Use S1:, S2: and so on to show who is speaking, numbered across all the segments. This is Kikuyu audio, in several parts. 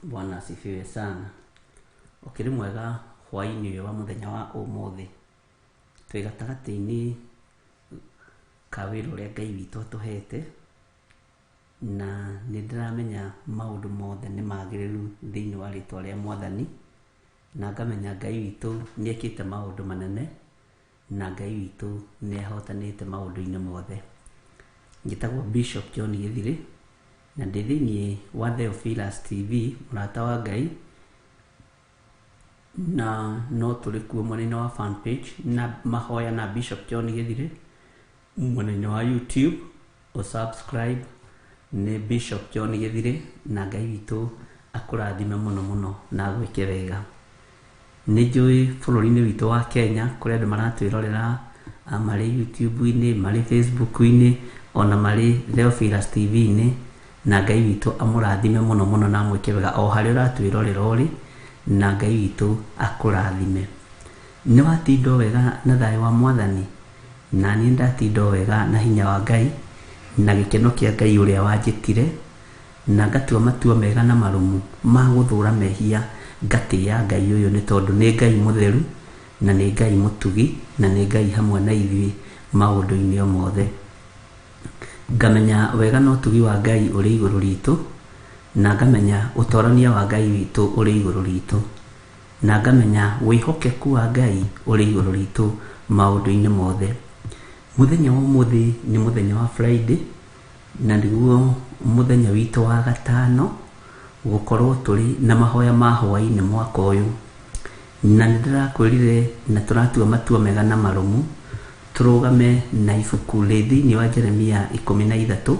S1: Bwana asifiwe sana. Ũkĩrĩ mwega hwaĩ-inĩ ũyũ wa mũthenya wa ũmũthĩ. Twĩ gatagatĩ-inĩ ka wĩra ũrĩa Ngai witũ atũhete, na nĩ ndĩramenya maũndũ mothe nĩ magĩrĩru thĩinĩ wa rĩtwa rĩa Mwathani, na ngamenya Ngai witũ nĩ ekĩte maũndũ manene, na Ngai witũ nĩ ahotanĩte maũndũ-inĩ mothe. Njĩtagwo Bishop John Gĩthirĩ, na ndĩ thĩinĩ wa Theophilus TV, mũrata wa Ngai, na no tũrĩ kuo mwena-inĩ wa fan page na mahoya na Bishop John Gĩthirĩ, mwena-inĩ wa YouTube, ũ subscribe nĩ Bishop John Gĩthirĩ, na Ngai witũ akũrathime mũno mũno na agwĩke wega. Nĩ njũĩ bũrũri-inĩ witũ wa Kenya kũrĩ andũ maratwĩrorera marĩ YouTube-inĩ, marĩ Facebook-inĩ, ona marĩ Theophilus TV-inĩ, na Ngai witũ amũrathime mũno mũno na amwĩke wega o harĩa ũratwĩrorera ũrĩ, na Ngai witũ akũrathime. Nĩ watinda o wega na thayũ wa Mwathani? Na niĩ ndatinda o wega na hinya wa Ngai, na gĩkeno kĩa Ngai ũrĩa wanjĩtire, na ngatua matua mega na marũmu ma gũthũra mehia, ngatĩĩa Ngai ũyũ nĩ tondũ nĩ Ngai mũtheru, na nĩ Ngai mũtugi, na nĩ Ngai hamwe na ithuĩ maũndũ-inĩ o mothe. Ngamenya wega na ũtugi wa Ngai ũrĩ igũrũ ritũ, na ngamenya ũtorania wa Ngai witũ ũrĩ igũrũ ritũ, na ngamenya wĩhokeku wa Ngai ũrĩ igũrũ ritũ maũndũ-inĩ mothe. Mũthenya wa ũmũthĩ nĩ mũthenya wa Friday, na nĩguo mũthenya witũ wa gatano gũkorwo tũrĩ na mahoya ma hwaĩ-inĩ mwaka ũyũ. Na nĩ ndĩrakwĩrire na tũratua matua mega na marũmu, tũrũgame na ibuku rĩ thĩinĩ wa Jeremia 13,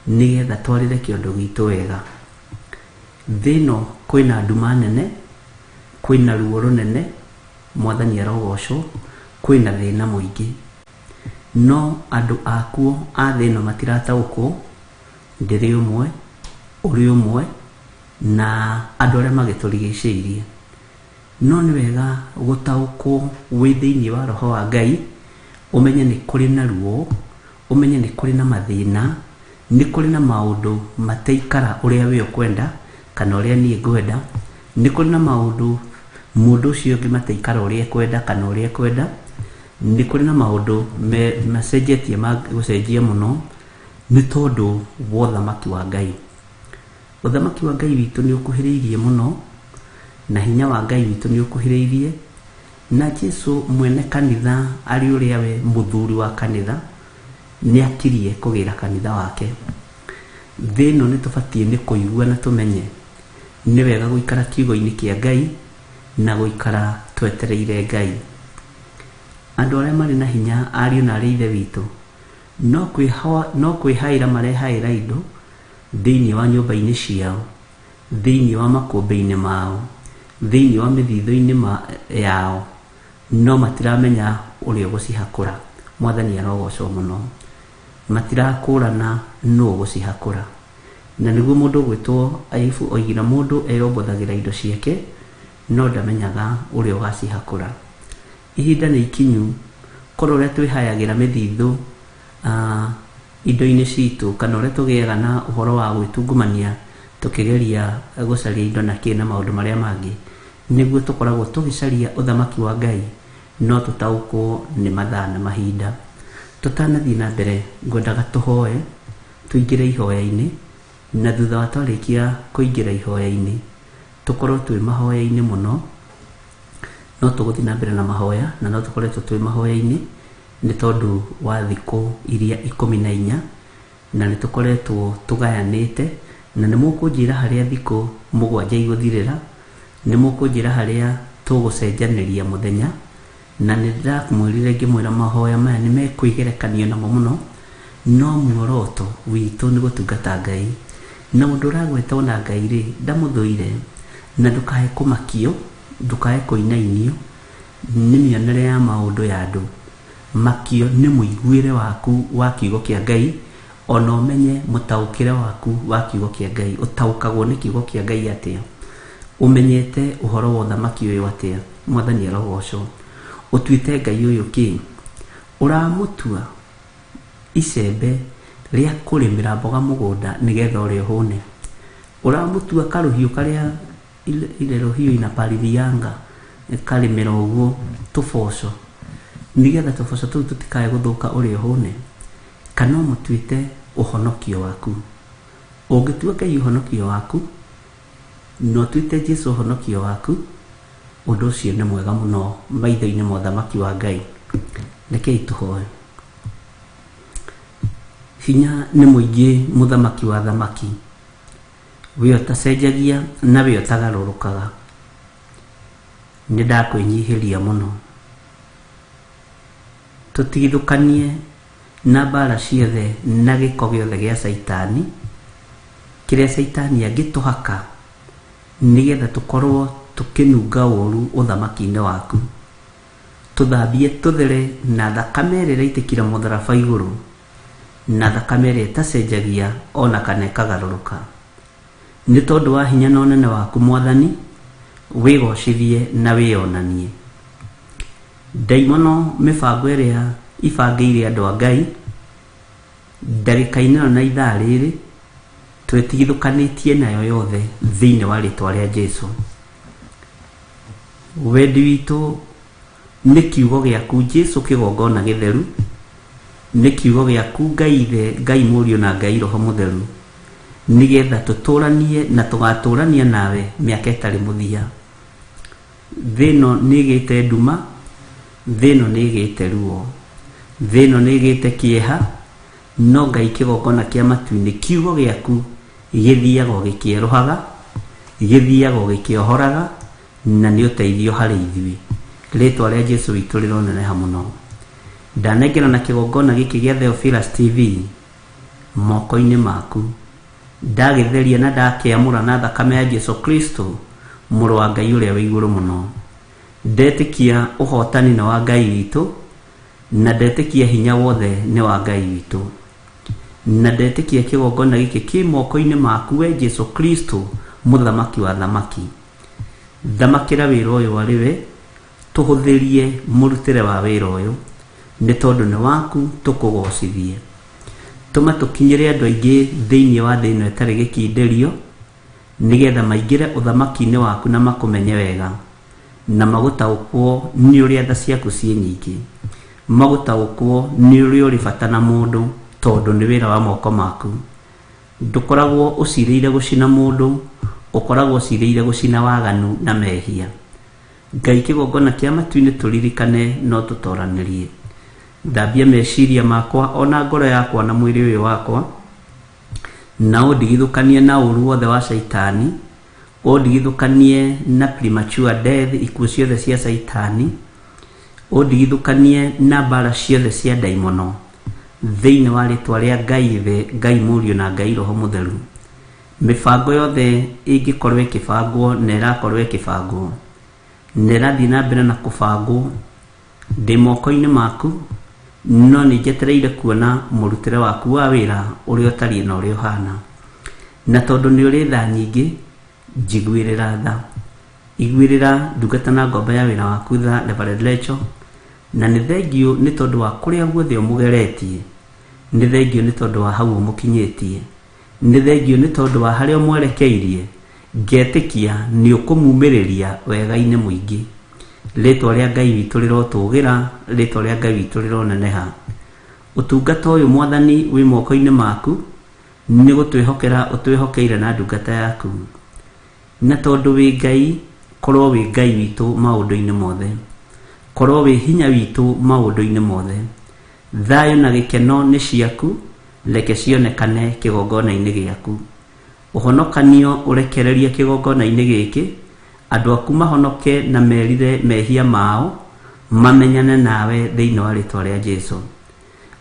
S1: nĩgetha twarĩre kĩondo gitũ wega. Thĩ ĩno kwĩna nduma nene, kwĩna ruo rũnene, Mwathani arogocwo, kwĩna thĩna mũingĩ. No andũ akuo a thĩ ĩno matirataũkwo, ndĩrĩ ũmwe, ũrĩ ũmwe, na andũ arĩa magĩtũrigicĩirie. No nĩ wega gũtaũkwo wĩ thĩinĩ wa roho wa Ngai, ũmenye nĩ kũrĩ na ruo, ũmenye nĩ kũrĩ na mathĩna, nĩ kũrĩ na maũndũ mataikara ũrĩa we ũkwenda, kana ũrĩa niĩ ngwenda, nĩ kũrĩ na maũndũ mũndũ ũcio ũngĩ mataikara ũrĩa ekwenda kana ũrĩa ekwenda, nĩ kũrĩ na maũndũ macenjetie ma gũcenjia mũno, nĩ tondũ wa ũthamaki wa Ngai. Ũthamaki wa Ngai witũ nĩ ũkuhĩrĩirie mũno, na hinya wa Ngai witũ nĩ ũkuhĩrĩirie, na Jesu mwene kanitha arĩ ũrĩa we mũthuri wa kanitha, nĩ akirie kũgĩra kanitha wake. Thĩ ĩno nĩ tũbatiĩ nĩ kũigua na tũmenye nĩ wega gũikara kiugo-inĩ kĩa Ngai na gũikara twetereire Ngai. Andũ arĩa marĩ na hinya, ariũ na arĩ ithe witũ, no kwĩhaĩra marehaĩra indo thĩinĩ wa nyũmba-inĩ ciao, thĩinĩ wa makũmbĩ-inĩ mao, thĩinĩ wa mĩthithũ-inĩ yao, no matiramenya ũrĩa ũgũcihakũra. Mwathani arogocwo mũno. Matirakũrana nũ ũgũcihakũra. Na nĩguo mũndũ ũgwĩtwo Ayubu oigire mũndũ eyombothagĩra indo ciake, no ndamenyaga ũrĩa ũgacihakũra. Ihinda nĩ ikinyu, korwo ũrĩa twĩhayagĩra mĩthithũ indo-inĩ citũ, kana ũrĩa tũgĩaga na ũhoro wa gwĩtungumania tũkĩgeria gũcaria indo na kĩ na maũndũ marĩa mangĩ, nĩguo tũkoragwo tũgĩcaria ũthamaki wa Ngai, no tũtaũkwo nĩ mathaa na mahinda. Tũtanathiĩ na mbere, ngwendaga tũhoe, tũingĩre ihoya-inĩ, na thutha wa twarĩkia kũingĩra ihoya-inĩ, tũkorwo twĩ mahoya-inĩ mũno, no tũgũthiĩ na mbere na mahoya, na no tũkoretwo twĩ mahoya-inĩ, nĩ tondũ wa thikũ iria 14, na nĩ tũkoretwo tũgayanĩte, na nĩ mũkũnjĩra harĩa thikũ 7 igũthirĩra, nĩ mũkũnjĩra harĩa tũgũcenjanĩria mũthenya, na nĩ ndĩramwĩrire ngĩmwĩra mahoya maya nĩ mekwĩgerekanio namo mũno, no muoroto witũ nĩ gũtungata Ngai. Na mũndũ ũragwetwo na Ngai rĩ, ndamũthũire, na ndũkae kũmakio, ndũkae kũinainio nĩ mĩonere ya maũndũ ya andũ. Makio nĩ mũiguĩre waku wa kiugo kĩa Ngai, ona ũmenye mũtaũkĩre waku wa kiugo kĩa Ngai. Ũtaũkagwo nĩ kiugo kĩa Ngai atĩa? Ũmenyete ũhoro wa ũthamaki ũyũ atĩa? Mwathani arogocwo. Ũtuĩte Ngai ũyũ kĩ? Ũramũtua icembe rĩa kũrĩmĩra mboga mũgũnda nĩgetha ũrĩe ũhũne. Ũramũtua karũhiũ karĩa ile rũhiũ inapalilianga ĩkarĩmĩra ũguo tũboco nĩgetha tũboco tũu tũtikae gũthũka ũrĩa ũhũne? Kana ũmũtuĩte ũhonokio waku? Ũngĩtua Ngai ũhonokio waku na ũtuĩte Jesu ũhonokio waku, ũndũ ũcio nĩ mwega mũno maitho-inĩ ma ũthamaki wa Ngai. Rekei tũhoe. Hinya nĩ mũingĩ mũthamaki wa thamaki, we ũtacenjagia na we ũtagarũrũkaga. Nĩ ndakwĩnyihĩria mũno. Tũtigithũkanie na mbara ciothe na gĩko gĩothe gĩa Caitani, kĩrĩa Caitani angĩtũhaka nĩgetha tũkorwo tũkĩnunga ũru ũthamaki-inĩ waku. Tũthambie tũthere na thakame ĩrĩa ĩraitĩkire mũtharaba igũrũ, na thakame ĩrĩa ĩtacenjagia ona kana ĩkagarũrũka. Nĩ tondũ wa hinya na ũnene waku Mwathani, wĩgocithie na wĩyonanie. Ndaimono mĩbango ĩrĩa ibangĩire andũ a Ngai, ndagĩka-inĩ ĩno na ithaa rĩrĩ, twĩtigithũkanĩtie nayo yothe thĩinĩ wa rĩtwa rĩa Jesu. Wendi witũ nĩ kiugo gĩaku Jesu kĩgongona gĩtheru, nĩ kiugo gĩaku Ngai Ithe, Ngai Mũriũ na Ngai Roho Mũtheru, nĩgetha tũtũranie na tũgatũrania nawe mĩaka ĩtarĩ mũthia. Thĩ ĩno nĩ ĩgĩte nduma, thĩ ĩno nĩ ĩgĩte ruo, thĩ ĩno nĩ ĩgĩte kĩeha, no Ngai kĩgongona kĩa matu-inĩ, kiugo gĩaku gĩthiaga o gĩkĩerũhaga, gĩthiaga o gĩkĩohoraga, na nĩ ũteithio harĩ ithuĩ. Rĩtwa rĩa Jesu witũ rĩroneneha mũno. Ndanengerana kĩgongona gĩkĩ gĩa Theophilus TV moko-inĩ maku. Ndagĩtheria na ndakĩamũra na thakame ya Jesu Kristo, Mũrũ wa Ngai ũrĩa wĩ igũrũ mũno. Ndetĩkia ũhotani nĩ wa Ngai witũ, na ndetĩkia hinya wothe nĩ wa Ngai witũ. Na ndetĩkia kĩgongona gĩkĩ kĩ moko-inĩ maku we Jesu Kristo, Mũthamaki wa thamaki. Thamakĩra wĩra ũyũ arĩ we, tũhũthĩrie mũrutĩre wa wĩra ũyũ, nĩ tondũ nĩ waku tũkũgocithie. Tũma tũkinyĩre andũ aingĩ thĩinĩ wa thĩ ĩno ĩtarĩ gĩkindĩrio, nĩgetha maingĩre ũthamaki-inĩ waku na makũmenye wega, na magũtaũkwo nĩ ũrĩa tha ciaku ciĩ nyingĩ, magũtaũkwo nĩ ũrĩa ũrĩ bata na mũndũ, tondũ nĩ wĩra wa moko maku. Ndũkoragwo ũcirĩire gũcina mũndũ, ũkoragwo ũcirĩire gũcina waganu na mehia. Ngai kĩgongona kĩa matu-inĩ tũririkane no tũtoranĩrie. Thambia meciria makwa ona ngoro yakwa na mwĩrĩ ũyũ wakwa, na ũndigithũkanie na ũru wothe wa Caitani, ũndigithũkanie na premature death, ikuũ ciothe cia Caitani, ũndigithũkanie na mbara ciothe cia ndaimono, thĩinĩ wa rĩtwa rĩa Ngai Ithe, Ngai Mũriũ na Ngai Roho Mũtheru. Mĩbango yothe ĩngĩkorwo ĩkĩbangwo na ĩrakorwo ĩkĩbangwo, na ĩrathiĩ na mbere na kũbangwo, ndĩ moko-inĩ maku, no nĩ njetereire kuona mũrutĩre waku wa wĩra ũrĩa ũtariĩ na ũrĩa ũhana. Na tondũ nĩ ũrĩ tha nyingĩ, njiguĩrĩra tha. Iguĩrĩra ndungata na ngombo ya wĩra waku tha, Reverend Rachel, na nĩ thengiũ nĩ tondũ wa kũrĩa guothe ũmũgeretie, nĩ thengiũ nĩ tondũ wa hau ũmũkinyĩtie. Nĩ thengiũ nĩ tondũ wa harĩa ũmwerekeirie, ngetĩkia nĩ ũkũmumĩrĩria wega-inĩ mũingĩ. Rĩtwa rĩa Ngai witũ rĩrotũgĩra, rĩtwa rĩa Ngai witũ rĩroneneha. Ũtungata ũyũ Mwathani wĩ moko-inĩ maku, nĩ gũtwĩhokera ũtwĩhokeire na ndungata yaku. Na tondũ wĩ Ngai, korwo wĩ Ngai witũ maũndũ-inĩ mothe. Korwo wĩ hinya witũ maũndũ-inĩ mothe. Thayũ na gĩkeno nĩ ciaku, reke cionekane kĩgongona-inĩ gĩaku. Ũhonokanio ũrekererie kĩgongona-inĩ gĩkĩ, andũ aku mahonoke na merire mehia mao, mamenyane nawe thĩinĩ wa rĩtwa rĩa Jesu.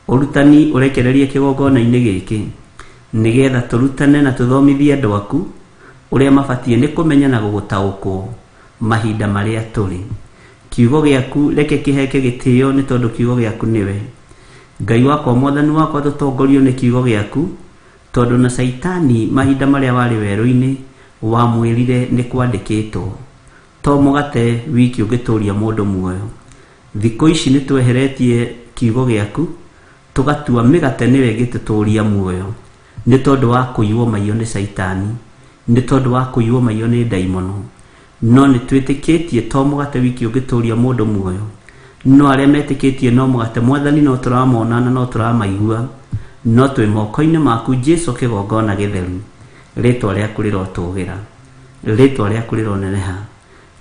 S1: Ũrutani ũrekererie kĩgongona-inĩ gĩkĩ, nĩgetha tũrutane na tũthomithie andũ aku ũrĩa mabatiĩ nĩ kũmenya na gũgũtaũkwo mahinda marĩa tũrĩ. Kiugo gĩaku reke kĩheke gĩtĩo nĩ tondũ kiugo gĩaku nĩwe. Ngai wakwa Mwathani wakwa tũtongorio nĩ kiugo gĩaku, tondũ na Caitani mahinda marĩa warĩ werũ-inĩ wamwĩrire nĩ kwandĩkĩtwo, to mũgate wiki ũngĩtũria mũndũ muoyo. Thikũ ici nĩ tweheretie kiugo gĩaku, tũgatua mĩgate nĩyo ĩngĩtũtũria muoyo, nĩ tondũ wa kũiywo maiyo nĩ Caitani. Nĩ tondũ wa kũiywo maiyo nĩ ndaimono. No nĩ twĩtĩkĩtie to mũgate wiki ũngĩtũria mũndũ muoyo, no arĩa metĩkĩtie no mũgate Mwathani no tũramona na no tũramaigua, no twĩ moko-inĩ maku Jesu kĩgongona gĩtheru. Rĩtwa rĩaku rĩrotũgĩra, rĩtwa rĩaku rĩroneneha.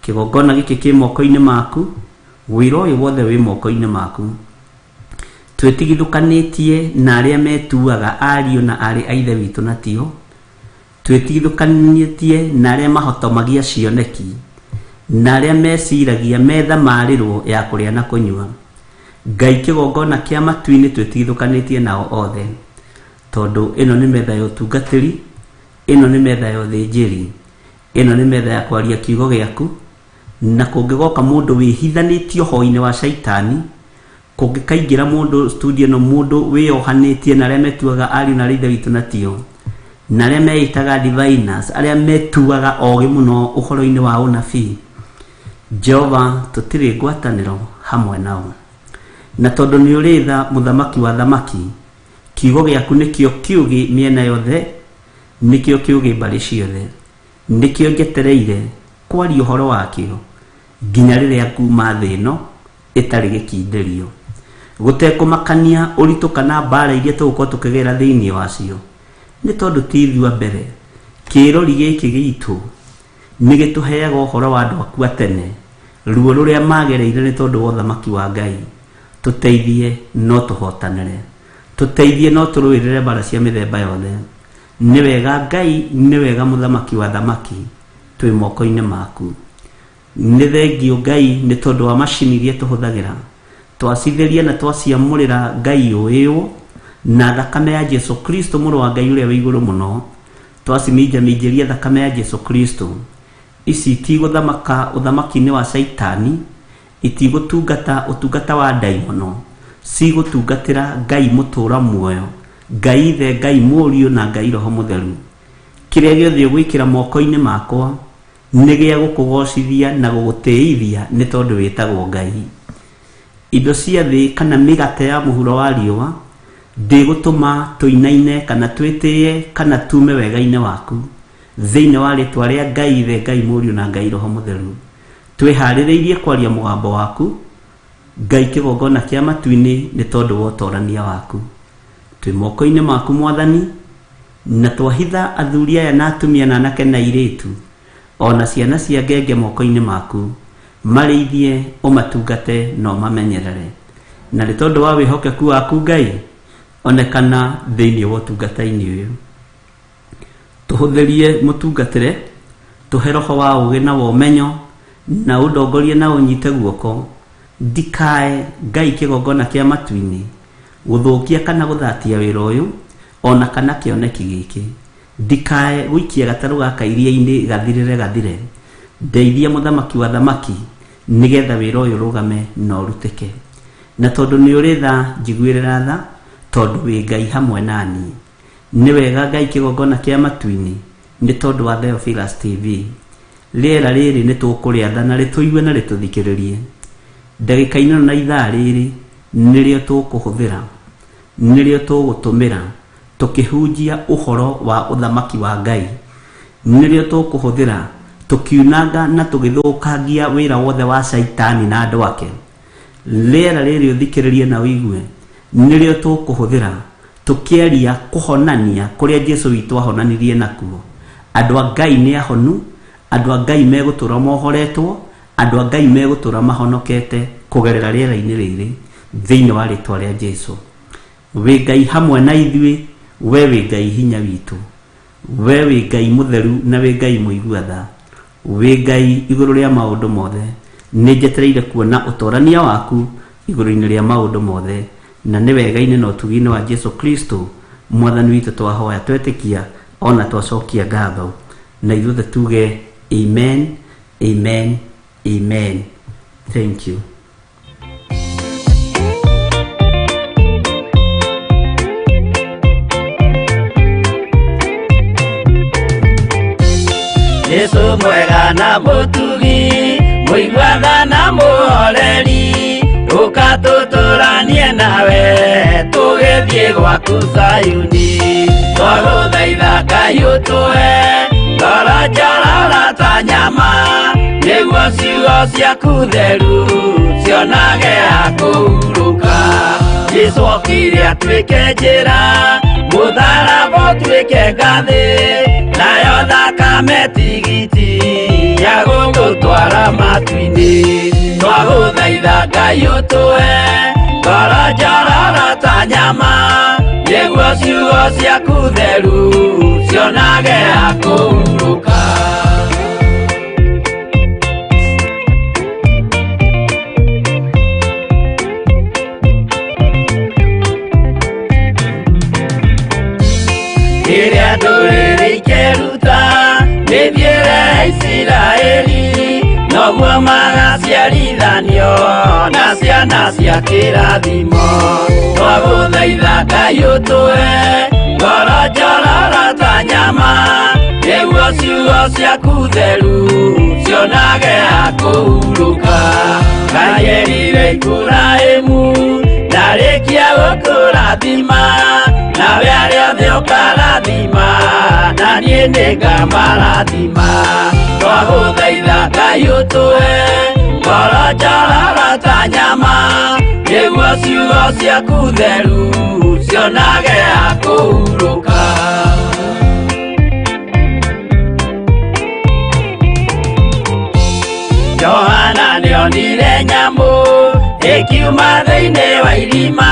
S1: Kĩgongona gĩkĩ kĩ moko-inĩ maku, wĩra ũyũ wothe wĩ moko-inĩ maku. Twĩtigithũkanĩtie na arĩa metuaga ariũ na aarĩ a Ithe witũ na tio. Twĩtigithũkanĩtie na arĩa mahotomagia cioneki, na arĩa meciragia metha marĩrwo ya kũrĩa na kũnyua. Ngai kĩgongona kĩa matu-inĩ twĩtigithũkanĩtie nao othe, tondũ ĩno nĩ metha ya ũtungatĩri, ĩno nĩ metha ya ũthĩnjĩri, ĩno nĩ metha ya kwaria kiugo gĩaku, na kũngĩgoka mũndũ wĩhithanĩtie ũhoi-inĩ wa caitani, Kũngĩkaingĩra mũndũ studio ĩno mũndũ wĩyohanĩtie na arĩa metuaga ariũ na arĩ ithe witũ na tio, na arĩa meĩtaga diviners, arĩa metuaga ogĩ mũno ũhoro-inĩ wa ũnabii, Jehova tũtirĩ ngwatanĩro hamwe nao. Na tondũ nĩ ũrĩ tha mũthamaki wa thamaki, kiugo gĩaku nĩkĩo kĩũgĩ mĩena yothe, nĩkĩo kĩũgĩ mbarĩ ciothe, nĩkĩo njetereire kwaria ũhoro wakĩo nginya rĩrĩa nguuma thĩ ĩno ĩtarĩ gĩkindĩrio. Gũtekũmakania ũritũ kana mbaara iria tũgũkorwo tũkĩgerera thĩinĩ wacio, nĩ tondũ ti ithuĩ a mbere, kĩĩrori gĩkĩ gitũ nĩ gĩtũheaga ũhoro wa andũ aku a tene, ruo rũrĩa magereire nĩ tondũ wa ũthamaki wa Ngai. Tũteithie no tũhotanĩre. Tũteithie no tũrũĩrĩre mbara cia mĩthemba yothe. Nĩ wega Ngai, nĩ wega Mũthamaki wa athamaki, twĩ moko-inĩ maku. Nĩ thengiũ Ngai nĩ tondũ wa macini iria tũhũthagĩra. Twacitheria na twaciamũrĩra Ngai ũĩũ na thakame ya Jesu Kristo mũrũ wa Ngai ũrĩa wĩ igũrũ mũno. Twaciminjaminjĩria thakame ya Jesu Kristo. Ici itigũthamaka ũthamaki-inĩ wa Caitani, itigũtungata ũtungata wa ndaimono, cigũtungatĩra Ngai mũtũra muoyo, Ngai Ithe, Ngai Mũriũ na Ngai Roho Mũtheru. Kĩrĩa gĩothe ũgwĩkĩra moko-inĩ makwa nĩ gĩa gũkũgocithia na gũgũtĩithia nĩ tondũ wĩtagwo Ngai. Indo cia thĩ kana mĩgate ya mũhuro wa riũa ndĩgũtũma tũinaine kana twĩtĩe kana tume wega-inĩ waku. Thĩinĩ wa rĩtwa rĩa Ngai Ithe, Ngai Mũriũ na Ngai Roho Mũtheru, twĩharĩrĩirie kwaria mũgambo waku, Ngai kĩgongona kĩa matu-inĩ nĩ tondũ wa ũtorania waku. Twĩ moko-inĩ maku Mwathani, na twahitha athuri aya na atumia na anake na airĩtu, o na ciana cia ngenge moko-inĩ maku, marĩithie, ũmatungate na ũmamenyerere. Na nĩ tondũ wa wĩhokeku waku Ngai, onekana thĩinĩ wa ũtungata-inĩ ũyũ. Tũhũthĩrie mũtungatĩre, tũhe roho wa ũũgĩ na wa ũmenyo, na ũndongorie na ũnyite guoko, ndikae Ngai kĩgongona kĩa matu-inĩ, gũthũkia kana gũthatia wĩra ũyũ, o na kana kĩoneki gĩkĩ. Ndikae gũikia gatarũ gaka iria-inĩ gathirĩre gathire. Ndeithia mũthamaki wa athamaki, nĩgetha wĩra ũyũ ũrũgame na ũrutĩke. Na tondũ nĩ ũrĩ tha, njiguĩrĩra tha, tondũ wĩ Ngai hamwe na niĩ. Nĩ wega Ngai kĩgongona kĩa matu-inĩ, nĩ tondũ wa Theophilus TV. Rĩera rĩrĩ nĩ tũkũrĩatha na rĩtũigue na rĩtũthikĩrĩrie. Ndagĩka-inĩ ĩno na ithaa rĩrĩ nĩrĩo tũkũhũthĩra, nĩrĩo tũgũtũmĩra tũkĩhunjia ũhoro wa ũthamaki wa Ngai. Nĩrĩo tũkũhũthĩra tũkiunanga na tũgĩthũkangia wĩra wothe wa Caitani na andũ ake. Rĩera rĩrĩ ũthikĩrĩrie na ũigue nĩrĩo tũkũhũthĩra tũkĩaria kũhonania kũrĩa Jesu witũ ahonanirie nakuo. Andũ a Ngai nĩ ahonu, andũ a Ngai megũtũra mohoretwo, andũ a Ngai megũtũra mahonokete kũgerera rĩera-inĩ rĩrĩ thĩinĩ wa rĩtwa rĩa Jesu. Wĩ Ngai hamwe na ithuĩ, we wĩ Ngai hinya witũ. We wĩ Ngai mũtheru na wĩ Ngai mũigua tha. Wĩ Ngai igũrũ rĩa maũndũ mothe. Nĩ njetereire kuona ũtorania waku igũrũ-inĩ rĩa maũndũ mothe. Na nĩ wega-inĩ na ũtugi-inĩ wa Jesu Kristo Mwathani witũ twahoya twetĩkia ona twacokia ngatho. Na ithuothe tuge amen, amen, amen. Thank you.
S2: Jesu mwega na mũtugi mũiguana na mũhoreri ũka tũtũranie nawe tũgĩthiĩ gwaku Zayuni twagũthaitha Ngai ũtũhe Ngoro njororo ta nyama, nĩguo ciugo ciaku theru cionage ha kũhurũka. Jesũ okire atuĩke njĩra, mũtharaba ũtuĩke ngathĩ, nayo thakame tigiti ya gũgũtwara matu-inĩ. Twagũthaitha Ngai ũtũhe ngoro njororo ta nyama, nĩguo ciugo ciaku theru cionage ha kũhurũka. Rĩrĩa ndũrĩrĩ ikeruta mĩthiĩre ya Isiraeli, noguo magaciarithanio na ciana cia kĩrathimo. Twagũthaitha Ngai ũtũhe ngoro njororo ta nyama, nĩguo ciugo ciaku theru cionage ha kũhurũka. Ngai erire Iburahĩmu ndarĩkia gũkũrathima, nawe arĩa othe ũkarathima, na niĩ nĩngamarathima. Twagũthaitha Ngai ũtũhe ngoro njororo ta nyama, nĩguo ciugo ciaku theru cionage ha kũhurũka. Johana nĩonire nyamũ ĩkiuma thĩinĩ wa irima,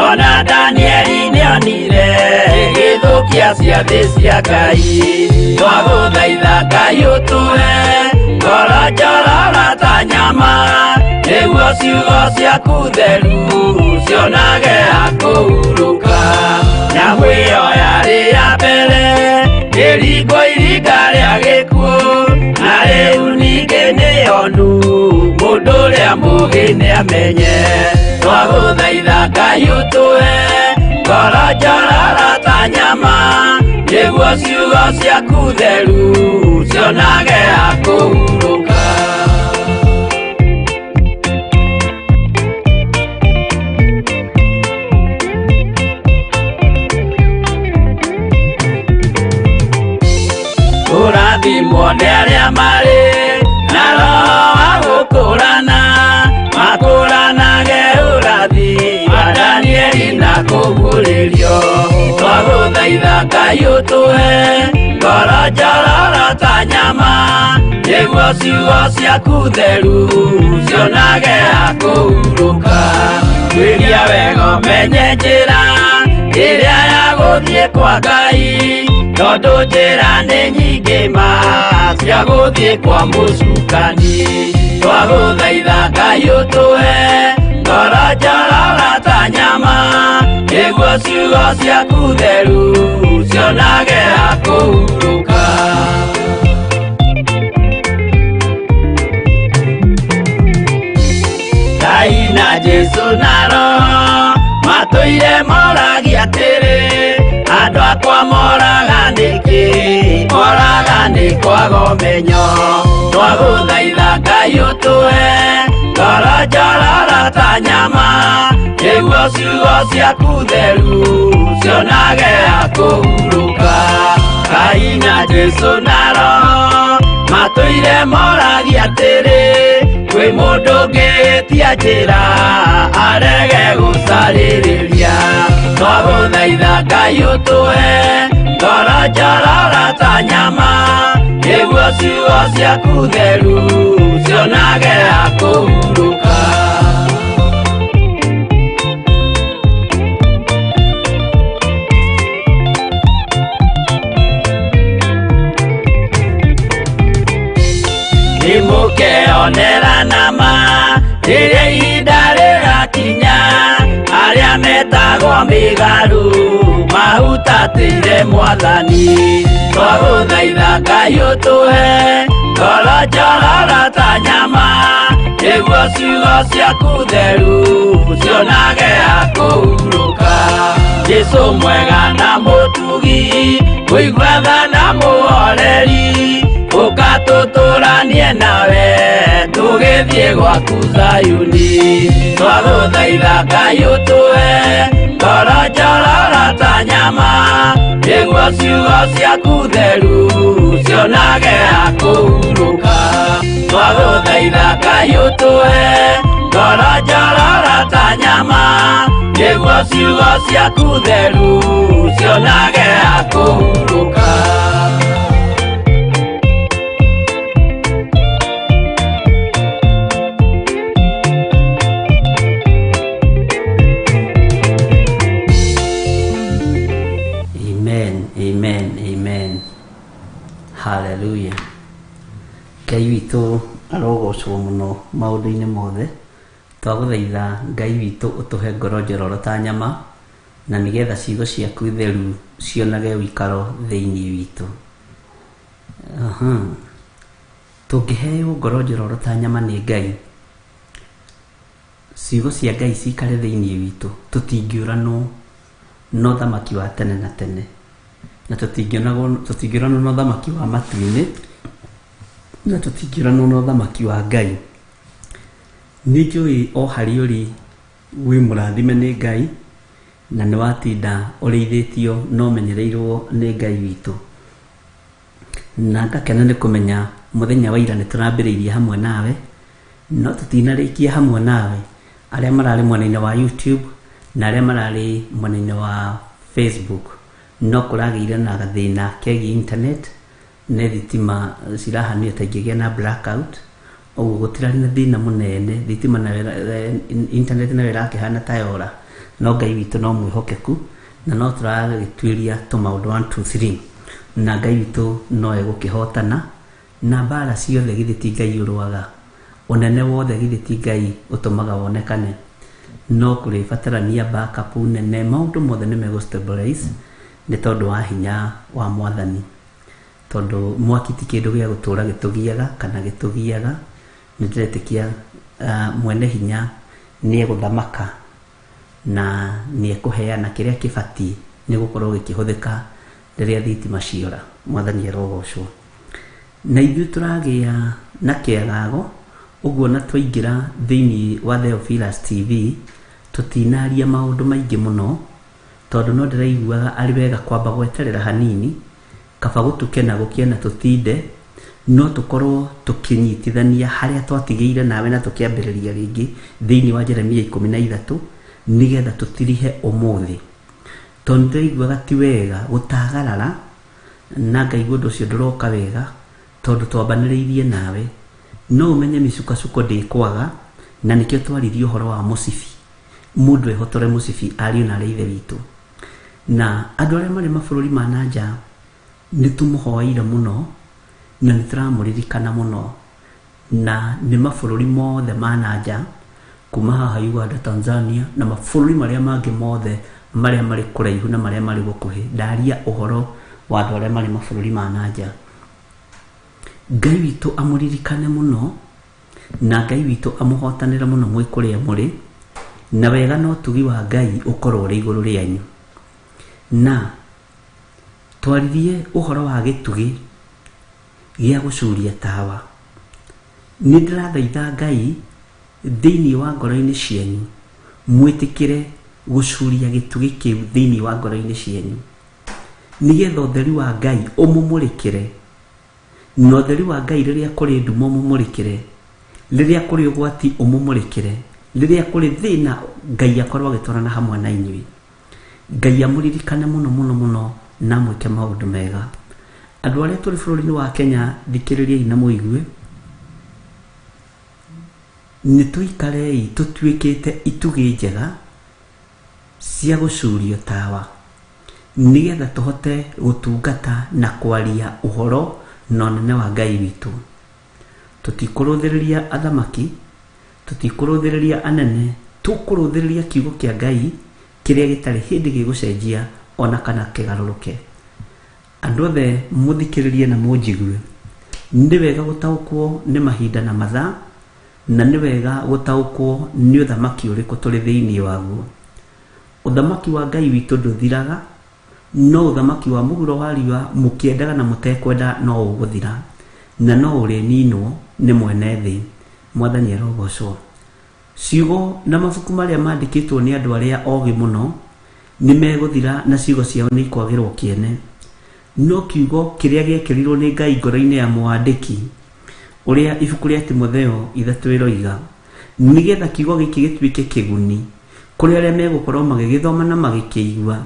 S2: ona Danieli nĩonire ĩgĩthũkia ciathĩ cia Ngai. Twagũthaitha Ngai ũtũhe ngoro njororo ta nyama, nĩguo ciugo ciaku theru cionage ha kũhurũka. Nyamũ ĩyo yarĩ ya mbere ĩringwo iringa rĩa gĩkuũ, na rĩu ningĩ nĩyonu mũndũ ũrĩa mũũgĩ nĩamenye. Twagũthaitha Ngai ũtũhe ngoro njororo ta nyama, nĩguo ciugo ciaku theru cionage ha kũhurũka. Kũrathimwo nĩ arĩa marĩ na roho wa gũkũrana, makũranage ũrathi wa Danieli na kũguũrĩrio. Twagũthaitha Ngai ũtũhe ngoro njororo ta nyama, nĩguo ciugo ciaku theru cionage ha kũhurũka. Tuĩria wega ũmenye njĩra ĩrĩa ya gũthiĩ kwa Ngai, tondũ njĩra nĩ nyingĩ ma cia gũthiĩ kwa mũcukani. Twagũthaitha Ngai ũtũhe ngoro njororo ta nyama, nĩguo ciugo ciaku theru cionage ha kũhurũka. Ngai na Jesũ na Roho matũire moragia atĩrĩ, andũ akwa moraga nĩkĩ? Moraga nĩ kwaga ũmenyo. Twagũthaitha Ngai ũtũhe ngoro njororo ta nyama, nĩguo ciugo ciaku theru cionage ha kũhurũka. Ngai na Jesũ na Roho matũire moragia atĩrĩ, kwĩ mũndũ ũngĩtia njĩra arege gũcarĩrĩria. Twagũthaitha Ngai ũtũhe ngoro njororo ta nyama, nĩguo ciugo ciaku theru cionage ha kũhurũka. Nĩmũkeonera nama rĩrĩa ihinda rĩgakinya, arĩa metagwo mĩgarũ mahutatĩire Mwathani. Twagũthaitha Ngai ũtũhe ngoro njororo ta nyama, nĩguo ciugo ciaku theru cionage ha kũhurũka. Jesũ mwega na mũtugi, mũigua tha na mũhoreri, ũka tũtũranie nawe tũgĩthiĩ Tũgĩthiĩ gwaku Zayuni. Twagũthaitha Ngai ũtũhe ngoro njororo ta nyama, nĩguo ciugo ciaku theru cionage ha kũhurũka. Twagũthaitha Ngai ũtũhe ngoro njororo ta nyama, nĩguo ciugo ciaku theru cionage ha kũhurũka.
S1: Amen, amen, amen. Hallelujah. Ngai witũ arogocwo mũno maũndũ-inĩ mothe. Twagũthaitha Ngai witũ ũtũhe ngoro njororo ta nyama na nĩgetha ciugo ciaku theru cionage ũikaro thĩinĩ witũ. Aha. Tũngĩheo ngoro njororo ta nyama nĩ Ngai, ciugo cia Ngai cikare thĩinĩ witũ, tũtingĩũranwo na ũthamaki wa tene na tene, na tũtingĩũranwo na ũthamaki wa matu-inĩ, na tũtingĩũranwo na ũthamaki wa Ngai. Nĩ njũĩ o harĩa ũrĩ wĩ mũrathime nĩ Ngai, na nĩ watinda ũrĩithĩtio na ũmenyereirwo nĩ Ngai witũ. Na ngakena nĩ kũmenya mũthenya wa ira nĩ tũrambĩrĩirie hamwe nawe, no tũtinarĩkia hamwe nawe. Arĩa mararĩ mwena-inĩ wa YouTube na arĩa mararĩ mwena-inĩ wa Facebook, no kũragĩire na gathĩna kegiĩ internet, nĩ thitima cirahanire ta ingĩgĩa na blackout, ũguo gũtirarĩ na thĩna mũnene, thitima nayo internet nayo ĩrakĩhana ta yora, no Ngai witũ no mwĩhokeku na no tũragĩtuĩria tũmaũndũ 1 2 3, na Ngai witũ no egũkĩhotana na mbara ciothe. Githĩ ti Ngai ũrũaga? Ũnene wothe githĩ ti Ngai ũtũmaga wonekane? No kũrĩbatarania backup nene, maũndũ mothe nĩ megũ stabilize nĩ tondũ wa hinya wa Mwathani, tondũ mwaki ti kĩndũ gĩa gũtũra gĩtũgiaga kana gĩtũgiaga. Nĩ ndĩretĩkia mwene hinya nĩ egũthamaka na nĩ ekũheana kĩrĩa kĩbatiĩ nĩ gũkorwo gĩkĩhũthĩka rĩrĩa thitima ciora. Mwathani arogocwo. Na ithuĩ tũragĩa na kĩagago ũguo, na twaingĩra thĩinĩ wa Theophilus TV tũtinaria maũndũ maingĩ mũno, tondũ no ndĩraiguaga arĩ wega kwamba gweterera hanini, kaba gũtuke na gũkĩe na tũtinde no tũkorwo tũkĩnyitithania harĩa twatigĩire nawe na tũkĩambĩrĩria rĩngĩ thĩinĩ wa Jeremia 13, nĩgetha tũtirihe ũmũthĩ, tondũ ndĩraiguaga ti wega gũtagarara na ngaigua ũndũ ũcio ndũroka wega, tondũ twambanĩrĩirie nawe. No ũmenye mĩcukacuko ndĩkwaga, na nĩkĩo twaririe ũhoro wa mũcibi, mũndũ ehotore mũcibi. Ariũ na arĩa ithe witũ na andũ arĩa marĩ mabũrũri ma na nja, nĩ tũmũhoeire mũno na nĩ tũramũririkana mũno, na nĩ mabũrũri mothe ma na nja, kuma haha Uganda, Tanzania na mabũrũri marĩa mangĩ mothe, marĩa marĩ kũraihu na marĩa marĩ gũkuhĩ. Ndaria ũhoro wa andũ arĩa marĩ mabũrũri ma na nja. Ngai witũ amũririkane mũno, na Ngai witũ amũhotanĩre mũno mwĩ kũrĩa mũrĩ, na wega na ũtugi wa Ngai ũkorwo ũrĩ igũrũ rĩanyu. Na twaririe ũhoro wa gĩtugĩ gĩa gũcuria tawa. Nĩ ndĩrathaitha Ngai thĩinĩ wa ngoro-inĩ cianyu mwĩtĩkĩre gũcuria gĩtugĩ kĩu thĩinĩ wa ngoro-inĩ cianyu, nĩgetha ũtheri wa Ngai ũmũmũrĩkĩre, na ũtheri wa Ngai rĩrĩa kũrĩ nduma ũmũmũrĩkĩre, rĩrĩa kũrĩ ũgwati ũmũmũrĩkĩre, rĩrĩa kũrĩ thĩna Ngai akorwo agĩtwarana hamwe na inyuĩ. Ngai amũririkane mũno mũno mũno na amwĩke maũndũ mega. Andũ arĩa tũrĩ bũrũri-inĩ wa Kenya, thikĩrĩriai na mũigue, nĩ tũikarei tũtuĩkĩte itugĩ njega cia gũcurio tawa, nĩgetha tũhote gũtungata na kwaria ũhoro na ũnene wa Ngai witũ. Tũtikũrũthĩrĩria athamaki, tũtikũrũthĩrĩria anene, tũkũrũthĩrĩria kiugo kĩa Ngai kĩrĩa gĩtarĩ hĩndĩ gĩgũcenjia ona kana kĩgarũrũke. Andũ othe mũthikĩrĩrie na mũnjigue, nĩ wega gũtaũkwo nĩ mahinda na mathaa, na nĩ wega gũtaũkwo nĩ ũthamaki ũrĩkũ tũrĩ thĩinĩ waguo. Ũthamaki wa Ngai witũ ndũthiraga, no ũthamaki wa mũhuro wa riũa, mũkĩendaga na mũtekwenda, no ũgũthira na no ũrĩninwo nĩ mwene thĩ. Mwathani arogocwo. Ciugo na mabuku marĩa mandĩkĩtwo nĩ andũ arĩa ogĩ mũno nĩ megũthira na ciugo ciao nĩ ikwagĩrwo kĩene. No kiugo kĩrĩa gĩekĩrirwo nĩ Ngai ngoro-inĩ ya mwandĩki ũrĩa ibuku rĩa Timotheo ithatũ ĩroiga, nĩgetha kiugo gĩkĩ gĩtuĩke kĩguni kũrĩ arĩa megũkorwo magĩgĩthoma na magĩkĩigua,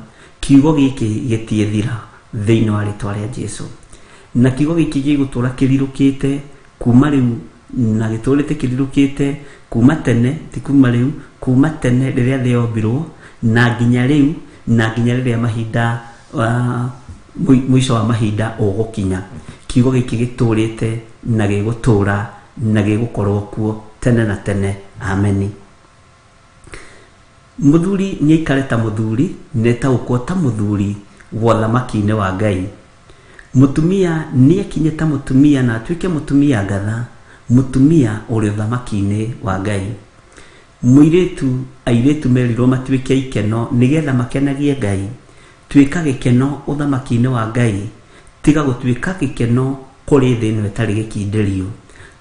S1: kiugo gĩkĩ gĩtiĩthira thĩinĩ wa rĩtwa rĩa Jesu. Na kiugo gĩkĩ gĩgũtũra kĩrirũkĩte kuma rĩu na gĩtũrĩte kĩrirũkĩte kuma tene, ti kuma rĩu, kuma tene rĩrĩa thĩ yombirwo na nginya rĩu na nginya rĩrĩa mahinda mũico wa mahinda ũgũkinya. Kiugo gĩkĩ gĩtũrĩte na gĩgũtũra na gĩgũkorwo kuo tene na tene. Ameni. Mũthuri nĩ aikare ta mũthuri na etaũkwo ta mũthuri wa ũthamaki-inĩ wa Ngai. Mũtumia nĩ ekinye ta mũtumia na atuĩke mũtumia ngatha, mũtumia ũrĩ ũthamaki-inĩ wa Ngai. Mũirĩtu, airĩtu merirwo matuĩke ikeno nĩgetha makenagie Ngai. Tuĩka gĩkeno ũthamaki-inĩ wa Ngai, tiga gũtuĩka gĩkeno kũrĩ thĩ ĩno ĩtarĩ gĩkindĩrio.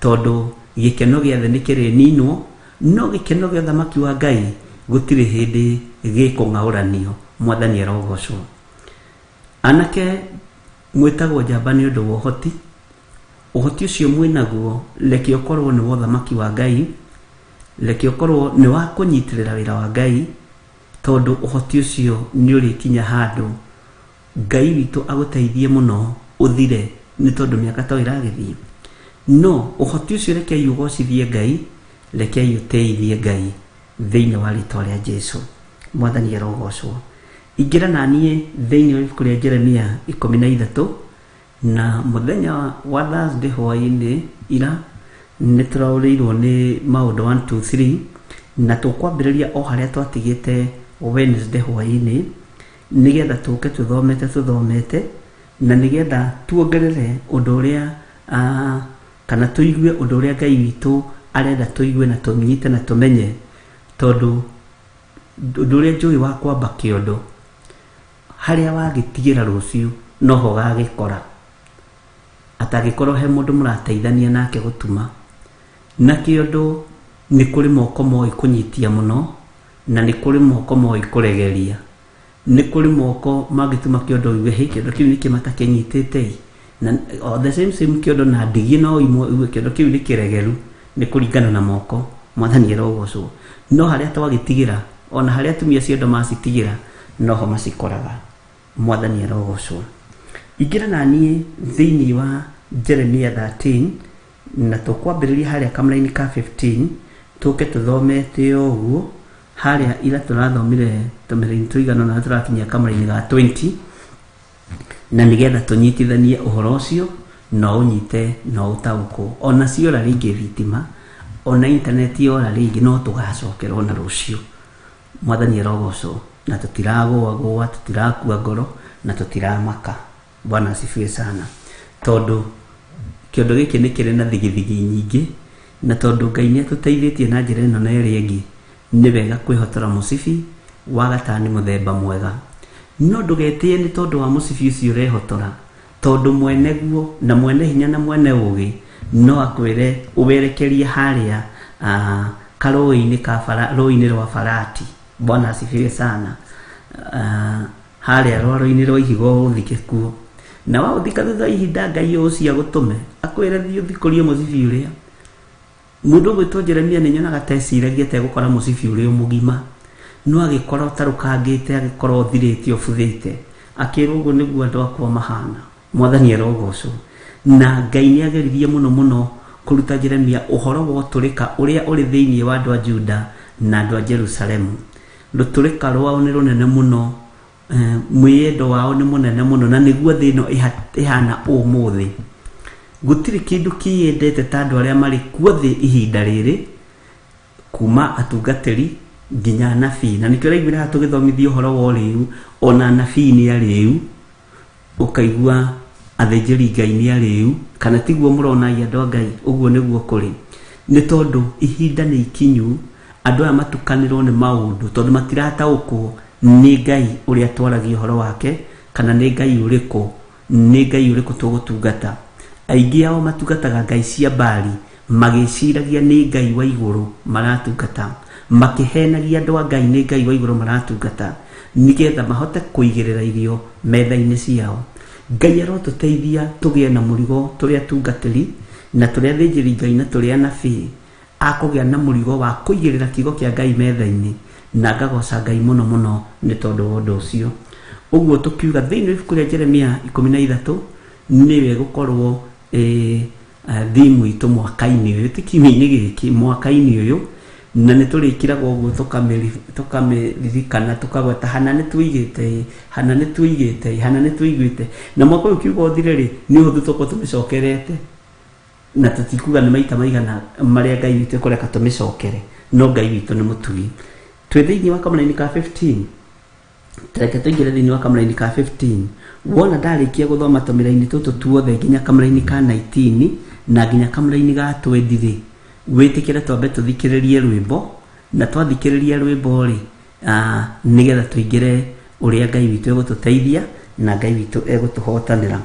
S1: Tondũ gĩkeno gĩa thĩ nĩ kĩrĩninwo, no gĩkeno gĩa ũthamaki wa Ngai gũtirĩ hĩndĩ gĩkũng'aũranio. Mwathani arogocwo. Anake mwĩtagwo njamba nĩ ũndũ wa ũhoti. Ũhoti ũcio mwĩnaguo reke ũkorwo nĩ wa ũthamaki wa Ngai, reke ũkorwo nĩ wa kũnyitĩrĩra wĩra wa Ngai, tondũ ũhoti ũcio nĩ ũrĩkinya handũ Ngai witũ agũteithie mũno ũthire nĩ tondũ mĩaka to ĩragĩthiĩ. No ũhoti ũcio rekei ũgocithie Ngai, rekei ũtĩithie Ngai thĩinĩ wa rĩtwa rĩa Jesu. Mwathani arogocwo. Ingĩra na niĩ thĩinĩ wa ibuku rĩa Jeremia 13 na mũthenya wa Thursday hwaĩ-inĩ ira nĩ tũraũrĩirwo nĩ maũndũ 1 2 3 na tũkwambĩrĩria o harĩa twatigĩte Wednesday hwaĩ-inĩ nĩgetha tũke tũthomete tũthomete na nĩgetha tuongerere ũndũ ũrĩa kana tũigue ũndũ ũrĩa Ngai witũ arenda tũigue na tũnyite na tũmenye, tondũ ũndũ ũrĩa njũĩ wa kwamba kĩondo harĩa wagĩtigĩra rũciũ noho ũgagĩkora. Atangĩkorwo he mũndũ mũrateithania nake gũtuma. Na kĩondo nĩ kũrĩ moko moĩ kũnyitia mũno na nĩ kũrĩ moko moĩ kũregeria. Nĩ kũrĩ moko mangĩtuma kĩondo ũigue hĩ kĩondo kĩu nĩkĩ matakĩnyitĩte ĩ. Na o the same same kĩondo na ndigi no imwe ũigue kĩondo kĩu nĩ kĩregeru nĩ kũringana na moko. Mwathani arogocwo. No harĩa twagĩtigĩra ona harĩa atumia ciondo macitigĩra noho macikoraga. Mwathani arogocwo. Ingĩra na niĩ thĩinĩ wa Jeremia 13 na tũkwambĩrĩria harĩa kamũraini ka 15 tũke tũthomete o ũguo harĩa ira tũrathomire tũmĩraini tũigana ũna tũrakinyia kamũraini ga 20 na nĩgetha tũnyitithanie ũhoro ũcio na ũnyite na ũtaũkwo. Ona ciora rĩngĩ thitima ona intaneti yora rĩngĩ no tũgacokerwo na rũciũ. Mwathani arogocwo. Na tũtiragũagũa, tũtirakua ngoro na tũtiramaka. Bwana asifiwe sana. Tondũ kĩondo gĩkĩ nĩ kĩrĩ na thigithigi nyingĩ na tondũ Ngai nĩ atũteithĩtie na njĩra ĩno na ĩrĩa ĩngĩ, nĩ wega kwĩhotora mũcibi wa gatani mũthemba mwega. No ndũgetĩe nĩ tondũ wa mũcibi ũcio ũrehotora, tondũ mwene guo na mwene hinya na mwene ũgĩ no akwĩre ũwerekerie harĩa karũĩ-inĩ ka bara, rũĩ-inĩ rwa Farati. Bwana asifiwe sana. Harĩa rwaro-inĩ rwa ihiga ũũthike kuo. Na waũthika thutha wa ihinda Ngai ũcio agũtũme akwĩre thiĩ ũthikũrie mũcibi ũrĩa. Mũndũ ũgwĩtwo Jeremia nĩ nyonaga ta eciragia ta egũkora mũcibi ũrĩ o mũgima, no agĩkora ũtarũkangĩte, agĩkora ũthirĩte ũbuthĩte. Akĩrwo ũguo nĩguo andũ akwa mahana. Mwathani arogocwo. Na Ngai nĩ ageririe mũno mũno kũruta Jeremia ũhoro wa ũtũrĩka ũrĩa ũrĩ thĩinĩ wa andũ a Juda na andũ a Jerusalemu. Rũtũrĩka rwao nĩ rũnene mũno, mwĩyendo wao nĩ mũnene mũno, na nĩguo thĩ ĩno ĩhana ũmũthĩ. Gũtirĩ kĩndũ kĩyendete ta andũ arĩa marĩ kuo thĩ ihinda rĩrĩ, kuma atungatĩri nginya anabii. Na nĩkĩo ũraiguire haha tũgĩthomithio ũhoro wa ũrĩu, ona anabii nĩ arĩu, ũkaigua athĩnjĩri Ngai nĩ arĩu, kana tiguo mũrona ĩ andũ a Ngai, ũguo nĩguo kũrĩ. Nĩ tondũ ihinda nĩ ikinyu andũ aya matukanĩrwo nĩ maũndũ, tondũ matirataũkwo nĩ Ngai ũrĩa twaragia ũhoro wake, kana nĩ Ngai ũrĩkũ, nĩ Ngai ũrĩkũ tũgũtungata. Aingĩ ao matungataga ngai cia Baali, Magĩciragia nĩ Ngai wa igũrũ maratungata, makĩhenagia andũ a Ngai nĩ Ngai wa igũrũ maratungata, nĩgetha mahote kũigĩrĩra irio metha-inĩ ciao. Ngai arotũteithia tũgĩe na mũrigo tũrĩ atungatĩri na tũrĩ athĩnjĩri Ngai na tũrĩ anabii a kũgĩa na mũrigo wa kũigĩrĩra kiugo kĩa Ngai metha-inĩ, na ngagoca Ngai mũno mũno nĩ tondũ wa ũndũ ũcio. Ũguo tũkiuga thĩinĩ wa ibuku rĩa Jeremia 13 nĩyo ĩgũkorwo ĩ theme itũ mwaka-inĩ ũyũ, ti kiumia-inĩ gĩkĩ, mwaka-inĩ ũyũ, na nĩ tũrĩkiraga ũguo tũkamĩririkana tũkagweta hana nĩ tuigĩte ĩ, hana nĩ tuigĩte ĩ, hana nĩ tuiguĩte. Na mwaka ũyũ kiuga ũthire rĩ, nĩ ũhũthũ tũkorwo tũmĩcokerete, na tũtikuga nĩ maita maigana marĩa Ngai witũ ekũreka tũmĩcokere, no Ngai witũ nĩ mũtugi. Twĩ thĩinĩ wa kamũraini ka 15. Reke tũingĩre thĩinĩ wa kamũraini ka 15. Wona ndarĩkia gũthoma tũmĩraini tũtũ tuothe nginya kamũraini ka 19 na nginya kamũraini ga 20 rĩ, wĩtĩkĩre twambe tũthikĩrĩrie rwĩmbo, na twathikĩrĩria rwĩmbo rĩ, nĩgetha tũingĩre ũrĩa Ngai witũ egũtũteithia na Ngai witũ egũtũhotanĩra.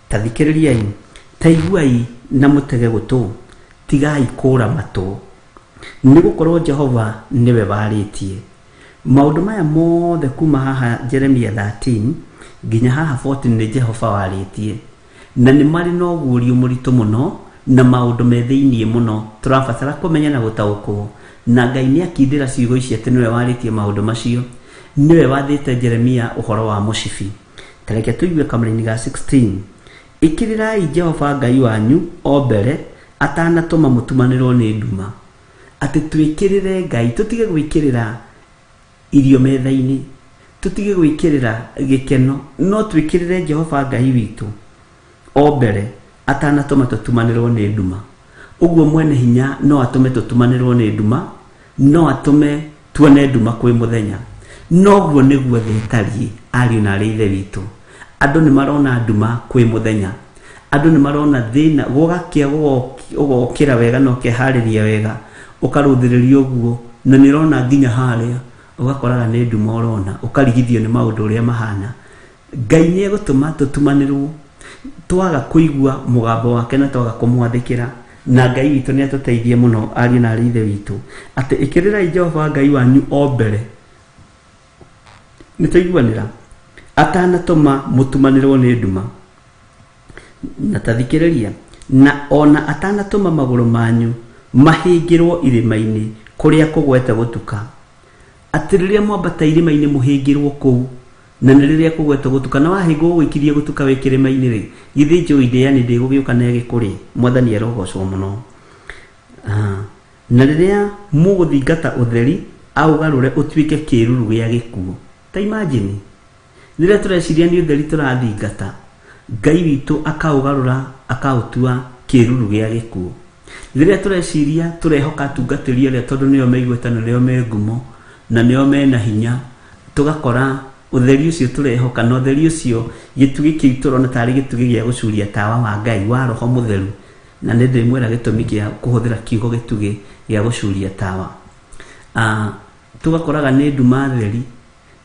S1: Ta thikĩrĩriai, ta iguai na mũtege gũtũ, tigai kũũra matũ, nĩ gũkorwo Jehova nĩwe warĩtie. Maũndũ maya mothe kuma haha Jeremia 13 nginya haha 14 nĩ Jehova warĩtie, na nĩ marĩ na ũguũrio mũritũ mũno na maũndũ me thĩinĩ mũno tũrabatara kũmenya na gũtaũkwo. Na Ngai nĩ akindĩra ciugo ici atĩ nĩwe warĩtie maũndũ macio, nĩwe wathĩte Jeremia ũhoro wa mũcibi. Ta reke tũigue kamũraini ga 16. Ĩkĩrĩrai Jehova Ngai wanyu o mbere atanatũma mũtumanĩrwo nĩ nduma. Atĩ twĩkĩrĩre Ngai, tũtige gwĩkĩrĩra irio metha-inĩ, tũtige gwĩkĩrĩra gĩkeno, no twĩkĩrĩre Jehova Ngai witũ o mbere atanatũma tũtumanĩrwo nĩ nduma. Ũguo mwene hinya no atũme tũtumanĩrwo nĩ nduma, no atũme tuone nduma kwĩ mũthenya. Noguo nĩguo thĩ ĩtariĩ, ariũ na aarĩ a Ithe witũ. Andũ nĩ marona nduma kwĩ mũthenya. Andũ nĩ marona thĩna, gũgakĩa ũgokĩra wega na ũkeharĩria wega, ũkarũthĩrĩria ũguo, na nĩ ũrona nginya harĩa, ũgakoraga nĩ nduma ũrona, ũkarigithio nĩ maũndũ ũrĩa mahana. Ngai nĩ egũtũma tũtumanĩrwo twaga kũigua mũgambo wake na twaga kũmwathĩkĩra. Na Ngai witũ nĩ atũteithie mũno ariũ na aarĩ Ithe witũ, atĩ ĩkĩrĩrai Jehova Ngai wanyu o mbere. Nĩ twaiguanĩra? Atanatũma mũtumanĩrwo nĩ nduma. Na ta thikĩrĩria, na o na atanatũma magũrũ manyu mahĩngĩrwo irĩma-inĩ kũrĩa kũgwete gũtuka. Atĩ rĩrĩa mwambata irĩma-inĩ mũhĩngĩrwo kũu, na nĩ rĩrĩa kũgwete gũtuka, na wahĩngwo ũgũikirie gũtuka wĩ kĩrĩma-inĩ-rĩ, githĩ njũi ndĩani ndĩgũgĩũka na ĩgĩkũrĩe? Mwathani arogocwo mũno. Na rĩrĩa mũgũthingata ũtheri, aũgarũre ũtuĩke kĩĩruru gĩa gĩkuũ. Ta imagine! Rĩrĩa tũreciria nĩ ũtheri tũrathingata, Ngai witũ akaũgarũra akaũtua kĩĩruru gĩa gĩkuũ. Rĩrĩa tũreciria tũrehoka atungatĩri arĩa tondũ nĩo me igweta na nĩo me ngumo na nĩo mena hinya, tũgakora ũtheri ũcio tũrehoka na ũtheri ũcio gĩtugĩ kĩu tũrona tarĩ gĩtugĩ gĩa gũcuria tawa wa Ngai wa Roho Mũtheru, na nĩ ndĩmwĩra gĩtũmi kĩa kũhũthĩra kiugo gĩtugĩ gĩa gũcuria tawa. Tũgakoraga nĩ nduma theri.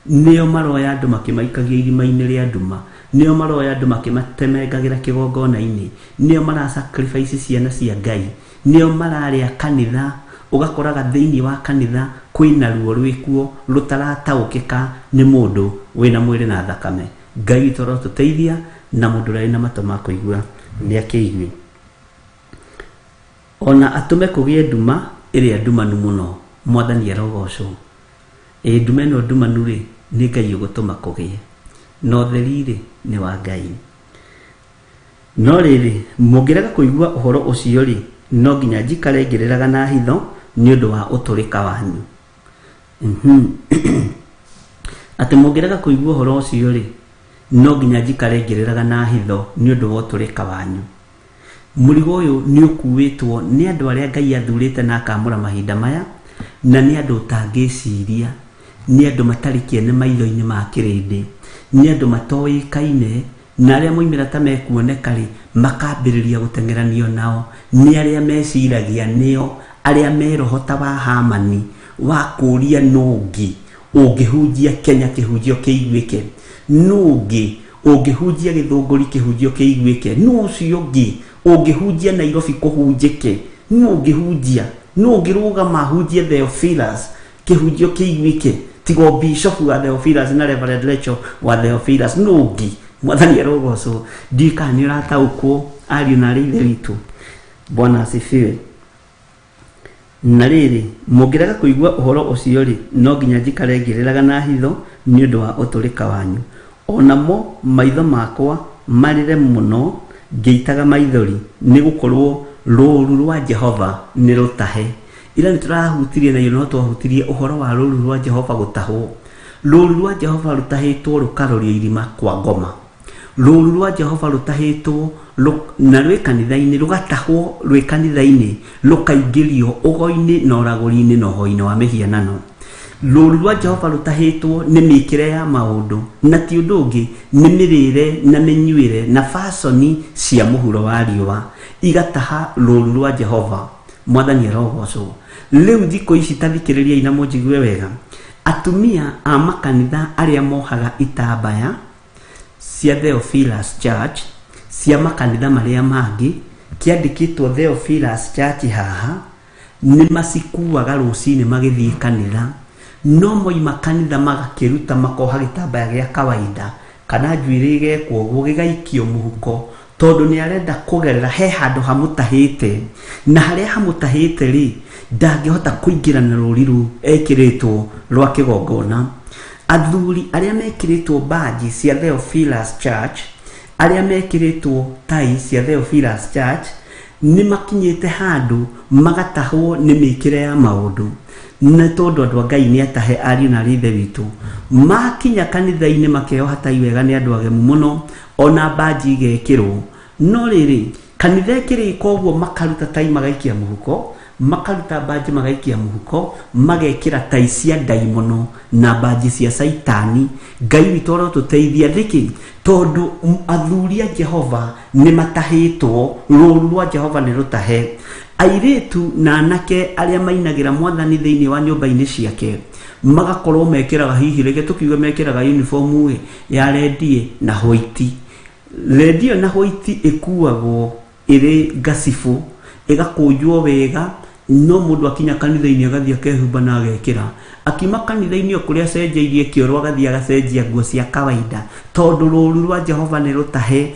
S1: Nĩo maroya andũ makĩmaikagia irima-inĩ rĩa nduma. Nĩo maroya andũ makĩmatemengagĩra kĩgongona-inĩ. Nĩo mara sacrifice ciana cia Ngai. Nĩo mararĩa kanitha. Ũgakoraga thĩinĩ wa kanitha kwĩna ruo rwĩkuo rũtarataũkĩka nĩ mũndũ wĩna mwĩrĩ na thakame. Ngai witũ arotũteithia na mũndũ ũrĩa wĩna matũ ma kũigua nĩakĩigue. O na atũme kũgĩe nduma ĩrĩa ndumanu mũno. Mwathani arogocwo. Ĩĩ nduma ĩno ndumanu-rĩ, nĩ Ngai ũgũtũma kũgĩe, na ũtheri-rĩ, nĩ wa Ngai. No rĩrĩ, mũngĩrega kũigua ũhoro ũcio-rĩ, no nginya njikare ngĩrĩraga na hitho nĩ ũndũ wa ũtũrĩka wanyu. Atĩ mũngĩrega kũigua ũhoro ũcio-rĩ, no nginya njikare ngĩrĩraga na hitho nĩ ũndũ wa ũtũrĩka wanyu. Mũrigo ũyũ nĩ ũkuĩtwo nĩ andũ arĩa Ngai athurĩte na akaamũra mahinda maya, na nĩ andũ ũtangĩciria, nĩ andũ matarĩ kĩene maitho-inĩ ma kĩrĩndĩ, nĩ andũ matoĩkaine, na arĩa moimĩra ta mekuoneka-rĩ, makambĩrĩria gũteng'eranio nao nĩ arĩa meciragia nĩo arĩa me roho ta wa Hamani wa kũũria nũ ũngĩ ũngĩhunjia Kenya kĩhunjio kĩiguĩke, nũ ũngĩ ũngĩhunjia Gĩthũngũri kĩhunjio kĩiguĩke, nũ ũcio ũngĩ ũngĩhunjia Nairobi kũhunjĩke, Nũ ũngĩhunjia? Nũ ũngĩrũgama ahunjie Theophilus kĩhunjio kĩiguĩke tiga o bishop wa Theophilus na Reverend Rachel wa Theophilus? Nũ ũngĩ? Mwathani arogocwo. Ndiũĩ kana nĩ ũrataũkwo, ariũ na arĩ ithe witũ. Bwana asifiwe. Na rĩrĩ, mũngĩrega kũigua ũhoro ũcio-rĩ, no nginya njikare ngĩrĩraga na hitho nĩ ũndũ wa ũtũrĩka wanyu, o namo maitho makwa marĩre mũno ngĩitaga maithori, nĩ gũkorũo rũũru rwa Jehova nĩ rũtahe. Ira nĩ tũrahutirie na no twahutirie ũhoro wa rũũru rwa Jehova gũtahwo. Rũũru rwa Jehova rũtahĩtwo rũkarorio irima kwa ngoma. Rũũru rwa Jehova rũtahĩtwo na rwĩ kanitha-inĩ, rũgatahwo rwĩ kanitha-inĩ, rũkaingĩrio ũgo-inĩ na ũragũri-inĩ na ũhoi-inĩ wa mĩhianano. Rũũru rwa Jehova rũtahĩtwo nĩ mĩkĩre ya maũndũ, na ti ũndũ ũngĩ, nĩ mĩrĩre na mĩnyuĩre na baconi cia mũhuro wa riũa, igataha rũũru rwa Jehova. Mwathani arogocwo. Rĩu thikũ ici ta thikĩrĩriai na mũnjigue wega, atumia a makanitha arĩa mohaga itambaya, cia Theophilus Church cia makanitha marĩa mangĩ, kĩandĩkĩtwo Theophilus Church haha, nĩ macikuaga rũcinĩ magĩthiĩ kanitha, no moima kanitha magakĩruta makoha gĩtambaya gĩa kawaida kana njuĩrĩ ĩgekwo ũguo gĩgaikio mũhuko, tondũ nĩ arenda kũgerera he handũ hamũtahĩte, na harĩa hamũtahĩte rĩ, ndangĩhota kũingĩra na rũri rũu ekĩrĩtwo rwa kĩgongona. Athuri arĩa mekĩrĩtwo mbanji cia Theophilus Church, arĩa mekĩrĩtwo tai cia Theophilus Church, nĩ makinyĩte handũ magatahwo nĩ mĩkĩre ya maũndũ. Na tondũ andũ a Ngai nĩ atahe, ariũ na arĩ ithe witũ, makinya kanitha-inĩ makeoha tai wega nĩ andũ agemu mũno, ona mbanji igekĩrwo. No rĩrĩ, kanitha ĩkĩrĩka ũguo makaruta tai magaikia mũhuko, makaruta mbanji magaikia mũhuko, magekĩra tai cia ndaimono na mbanji cia caitani. Ngai witũ arotũteithia. Nĩkĩ? Tondũ athuri a Jehova nĩ matahĩtwo, rũũru rwa Jehova nĩ rũtahe. Airĩtu na anake arĩa mainagĩra Mwathani thĩinĩ wa nyũmba-inĩ ciake, magakorwo mekĩraga hihi, reke tũkiuge mekĩraga uniform ya rendi na white. Rendi ĩyo na white ĩkuagwo ĩrĩ ngacibũ, ĩgakũnjwo wega, no mũndũ akinya kanitha-inĩ agathiĩ akehumba na agekĩra. Akiuma kanitha-inĩ o kũrĩa acenjeirie kĩoro agathiĩ agacenjia nguo cia kawaida, tondũ rũũru rwa Jehova nĩ rũtahe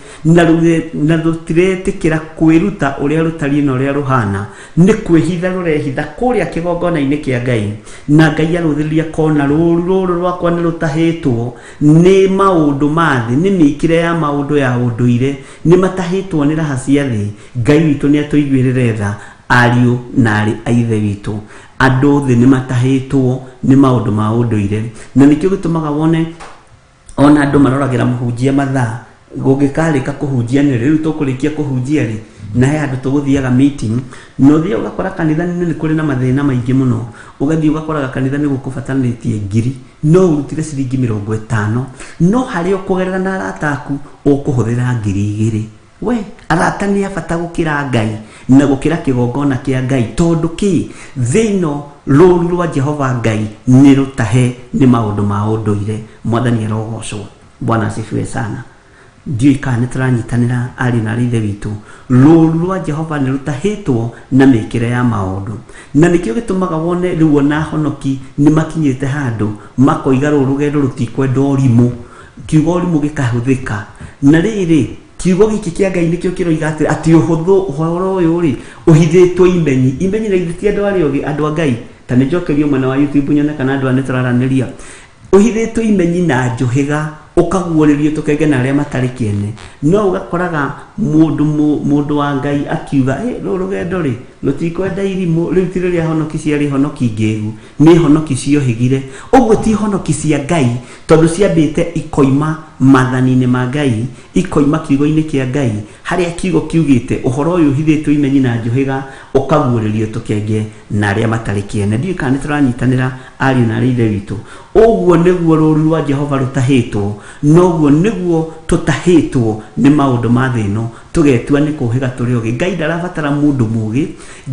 S1: na rũtiretĩkĩra kwĩruta ũrĩa rũtariĩ na ũrĩa rũhana, nĩ kwĩhitha rũrehitha kũrĩa kĩgongona-inĩ kĩa Ngai, na Ngai arũthĩrĩria akona rũũru rũrũ rwakwa nĩ rũtahĩtwo nĩ maũndũ ma thĩ, nĩ mĩkĩre ya maũndũ ya ũndũire, nĩ matahĩtwo nĩ raha cia thĩ. Ngai witũ nĩ atũiguĩrĩre tha, ariũ na aarĩ a Ithe witũ. Andũ thĩ nĩ matahĩtwo nĩ maũndũ ma ũndũire, na nĩkĩo gĩtũmaga wone ona andũ maroragĩra mũhunjia mathaa gũgĩkarĩka kũhunjia nĩ rĩu tũkũrĩkia kũhunjia rĩ, na he handũ tũgũthiaga meeting, na ũthiaga ũgakora kanitha nĩ kũrĩ na mathĩna maingĩ mũno. Ũgathiĩ ũgakoraga kanitha nĩ gũkũbataranĩtie ngiri, no ũrutire ciringi 50, no harĩa ũkũgerera na arata aku ũkũhũthĩra 2000. We arata nĩ a bata gũkĩra Ngai na gũkĩra kĩgongona kĩa Ngai, tondũ kĩ? Thĩ ĩno rũũru rwa Jehova Ngai nĩ rũtahe nĩ maũndũ ma ũndũire. Mwathani arogocwo. Bwana asifiwe sana. Ndiũĩ kana nĩ tũranyitanĩra, ariũ na aarĩ a Ithe witũ. Rũũru rwa Jehova nĩ rũtahĩtwo na mĩkĩre ya maũndũ, na nĩkĩo gĩtũmaga wone rĩu ona ahonoki nĩ makinyĩte handũ makoiga rũrũ rũgendo rũtikwenda ũrimũ. Kiugo ũrimũ gĩkahũthĩka. Na rĩrĩ, kiugo gĩkĩ kĩa Ngai nĩkĩo kĩroiga atĩ atĩ ũhũthũ ũhoro ũyũ rĩ ũhithĩtwo imenyi. Imenyi na githĩ ti andũ arĩa ogĩ, andũ a Ngai? Ta nĩ njokerio mwena wa YouTube nyone kana andũ aya nĩ tũraranĩria. Ũhithĩtwo imenyi na njũhĩga, ũkaguũrĩrio tũkenge na arĩa matarĩ kĩene. No ũgakoraga mũndũ mũndũ wa Ngai akiuga, ĩ rũrũ rũgendo rĩ rũtikwenda irimũ, rĩu ti rĩrĩa honoki ciarĩ honoki ngĩgu, nĩ honoki ciohĩgire. Ũguo ti honoki cia Ngai, tondũ ciambĩte ikoima maathani-inĩ ma Ngai, ikoima kiugo-inĩ kĩa Ngai, harĩa kiugo kiugĩte ũhoro ũyũ ũhithĩtwo imenyi na njũhĩga ũkaguũrĩrio tũkenge na arĩa matarĩ kĩene. Ndiũĩ kana nĩ tũranyitanĩra, ariũ na aarĩ a Ithe witũ. Ũguo nĩguo rũũru rwa Jehova rũtahĩtwo, noguo nĩguo tũtahĩtwo nĩ maũndũ ma thĩ ĩno. Tũgetua nĩ kũhĩga tũrĩ ogĩ. Ngai ndarabatara mũndũ mũgĩ.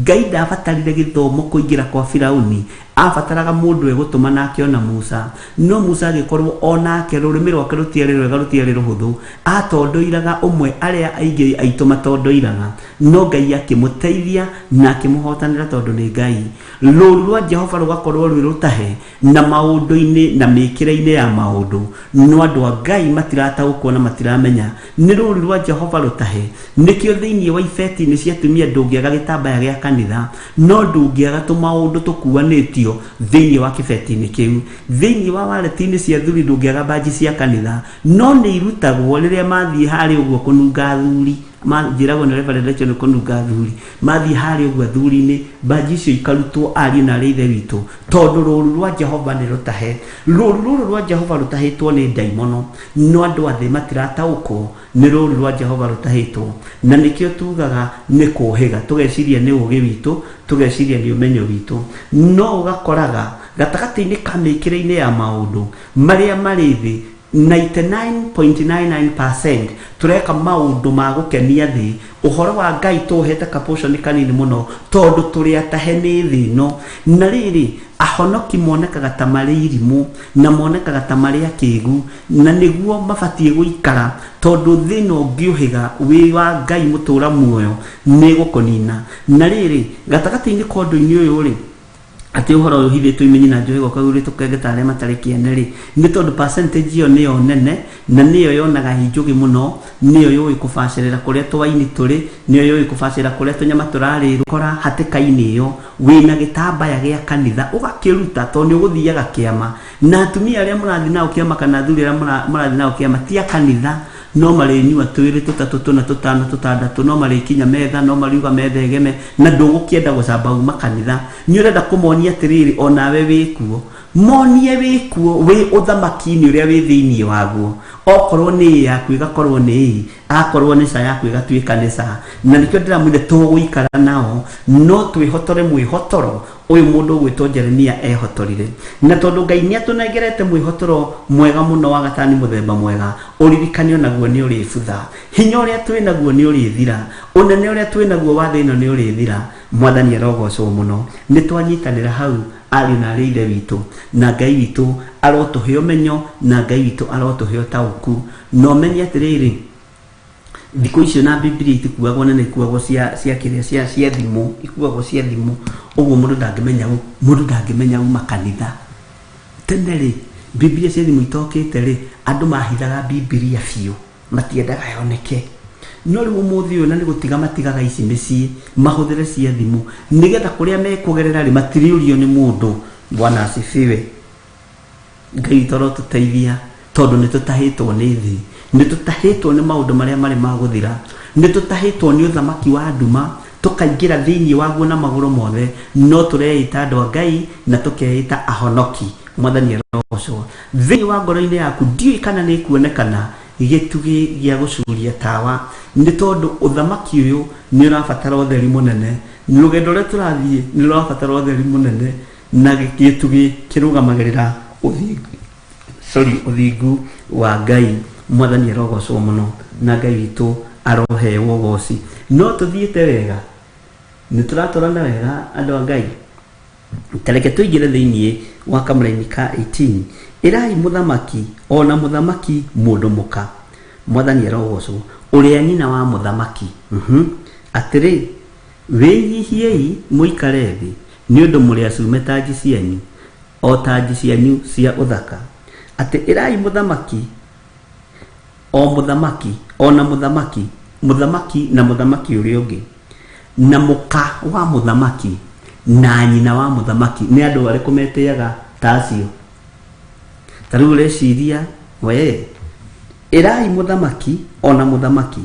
S1: Ngai ndabatarire gĩthomo kũingĩra kwa Firauni. Abataraga mũndũ egũtũma nake ona Musa. No Musa agĩkorwo o nake rũrĩmĩ rwake rũtiarĩ rwega, rũtiarĩ rũhũthũ. Atondoiraga ũmwe arĩa aingĩ aitũ matondoiraga. No Ngai akĩmũteithia na akĩmũhotanĩra tondũ nĩ Ngai. Rũũru rwa Jehova rũgakorwo rwĩ rũtahe na maũndũ-inĩ na mĩkĩre-inĩ ya maũndũ. No andũ a Ngai matirataũkwo na matiramenya nĩ rũũru rwa Jehova rũtahe. Nĩkĩo thĩinĩ wa ibeti-inĩ cia atumia ndũngĩaga gĩtambaya gĩa kanitha, no ndũngĩaga tũmaũndũ tũkuanĩtio thĩinĩ wa kĩbeti-inĩ kĩu. Thĩinĩ wa wareti-inĩ cia athuri ndũngĩaga mbanji cia kanitha, no nĩ irutagwo rĩrĩa mathiĩ harĩa ũguo kũnunga athuri. Njĩragwo nĩ Reverend Rachel nĩ kũnunga athuri. Mathiĩ harĩa ũguo athuri-inĩ, mbanji icio ikarutwo ariũ na arĩ ithe witũ, tondũ rũũru rwa Jehova nĩ rũtahe. Rũũru rũrũ rwa Jehova rũtahĩtwo nĩ ndaimono, no andũ a thĩ matirataũkwo nĩ rũũru rwa Jehova rũtahĩtwo. Na nĩkĩo tugaga nĩ kũũhĩga, tũgeciria nĩ ũũgĩ witũ, tũgeciria nĩ ũmenyo witũ. No ũgakoraga gatagatĩ-inĩ ka mĩkĩre-inĩ ya maũndũ marĩa marĩ thĩ, 99.99% tũreka maũndũ ma gũkenia thĩ. Ũhoro wa Ngai tũũhete ka portion kanini mũno tondũ tũrĩ atahe nĩ thĩ ĩno. Na rĩrĩ, ahonoki monekaga ta marĩ irimũ na monekaga ta marĩ akĩgu, na nĩguo mabatiĩ gũikara, tondũ thĩ ĩno ũngĩũhĩga wĩ wa Ngai mũtũra muoyo nĩ ĩgũkũnina. Na rĩrĩ, gatagatĩ-inĩ ka ũndũ-inĩ ũyũ-rĩ, atĩ ũhoro ũyũ ũhithĩtwo imenyi na njũhĩgo ũkaguũrio tũkenge ta arĩa matarĩ kĩene-rĩ, nĩ tondũ percentage ĩyo nĩyo nene na nĩyo yonaga ĩ njũgĩ mũno, nĩyo yũĩ kũbacĩrĩra kũrĩa tũwaini tũrĩ, nĩyo yũĩ kũbacĩrĩra kũrĩa tũnyama tũrarĩrwo. Kora hatĩka-inĩ ĩyo wĩna gĩtambaya gĩa kanitha ũgakĩruta tondũ nĩ ũgũthiaga kĩama na atumia arĩa mũrathiĩ nao kĩama kana athuri arĩa mũrathiĩ nao kĩama ti a kanitha, no marĩnyua twĩrĩ, tũtatũ, tũna, tũtano, tũtandatũ, no marĩkinya metha, no mariuga metha ĩgeme, na ndũgũkĩenda gũcamba uma kanitha. Nĩ ũrenda kũmonia atĩrĩrĩ, o nawe wĩ kuo. Monie wĩ kuo, wĩ ũthamaki-inĩ ũrĩa wĩ thĩinĩ waguo. Okorwo nĩ ĩĩ yaku ĩgakorwo nĩ ĩĩ, akorwo nĩ ca yaku ĩgatuĩka nĩ ca. Na nĩkĩo ndĩramwĩrire tũgũikara nao, no twĩhotore mwĩhotoro ũyũ mũndũ ũgwĩtwo Jeremia ehotorire. Na tondũ Ngai nĩ atũnengerete mwĩhotoro mwega mũno wa gatani mũthemba mwega, ũririkane onaguo nĩ ũrĩbutha. Hinya ũrĩa twĩ naguo nĩ ũrĩthira. Ũnene ũrĩa twĩ naguo wa thĩ ĩno nĩ ũrĩthira. Mwathani arogocwo mũno. Nĩ twanyitanĩra hau ariũ na arĩ ithe witũ, na Ngai witũ arotũhe ũmenyo, na Ngai witũ arotũhe ũtaũku. Na ũmenye atĩrĩrĩ, thikũ icio na Bibilia itikuagwo nene, ikuagwo cia cia kĩrĩa cia cia thimũ, ikuagwo cia thimũ. Ũguo mũndũ ndangĩmenya mũndũ ndangĩmenya uma kanitha. Tene rĩ, Bibilia cia thimũ itokĩte rĩ, andũ mahithaga Bibilia biũ, matiendaga yoneke. No rĩu ũmũthĩ ũyũ na nĩ gũtiga matigaga ici mĩciĩ, mahũthĩre cia thimũ, nĩgetha kũrĩa mekũgerera rĩ, matirĩũrio nĩ mũndũ. Bwana asifiwe. Ngai witũ arotũteithia tondũ nĩ tũtahĩtwo nĩ thĩ, nĩ tũtahĩtwo nĩ maũndũ marĩa marĩ ma gũthira, nĩ tũtahĩtwo nĩ ũthamaki wa nduma, tũkaingĩra thĩinĩ waguo na magũrũ mothe, no tũreĩta andũ a Ngai na tũkeĩta ahonoki. Mwathani arogocwo. Thĩinĩ wa ngoro-inĩ yaku ndiũĩ kana nĩ ĩkuonekana gĩtugĩ gĩa gũcuria tawa, nĩ tondũ ũthamaki ũyũ nĩ ũrabatara ũtheri mũnene. Rũgendo rũrĩa tũrathiĩ nĩ rũrabatara ũtheri mũnene. Na gĩtugĩ kĩrũgamagĩrĩra ũthingu, sorry, ũthingu wa Ngai. Mwathani arogocwo mũno na Ngai witũ aroheo ũgoci. No tũthiĩte wega, nĩ tũratwarana wega andũ a Ngai. Ta reke tũingĩre thĩinĩ wa kamũraini ka 18. Ĩrai mũthamaki, o na mũthamaki mũndũ mũka, Mwathani arogocwo, ũrĩa nyina wa mũthamaki, atĩrĩ, wĩnyihiei mũikare thĩ, Nĩ ũndũ mũrĩ acume tanji cianyu, o tanji cianyu cia ũthaka, atĩ ĩrai mũthamaki, o mũthamaki, o na mũthamaki, mũthamaki na mũthamaki ũrĩa ũngĩ, na mũka wa mũthamaki, na nyina wa mũthamaki. Nĩ andũ arĩkũ metĩaga ta acio? Ta rĩu ũreciria we, ĩrai mũthamaki, o na mũthamaki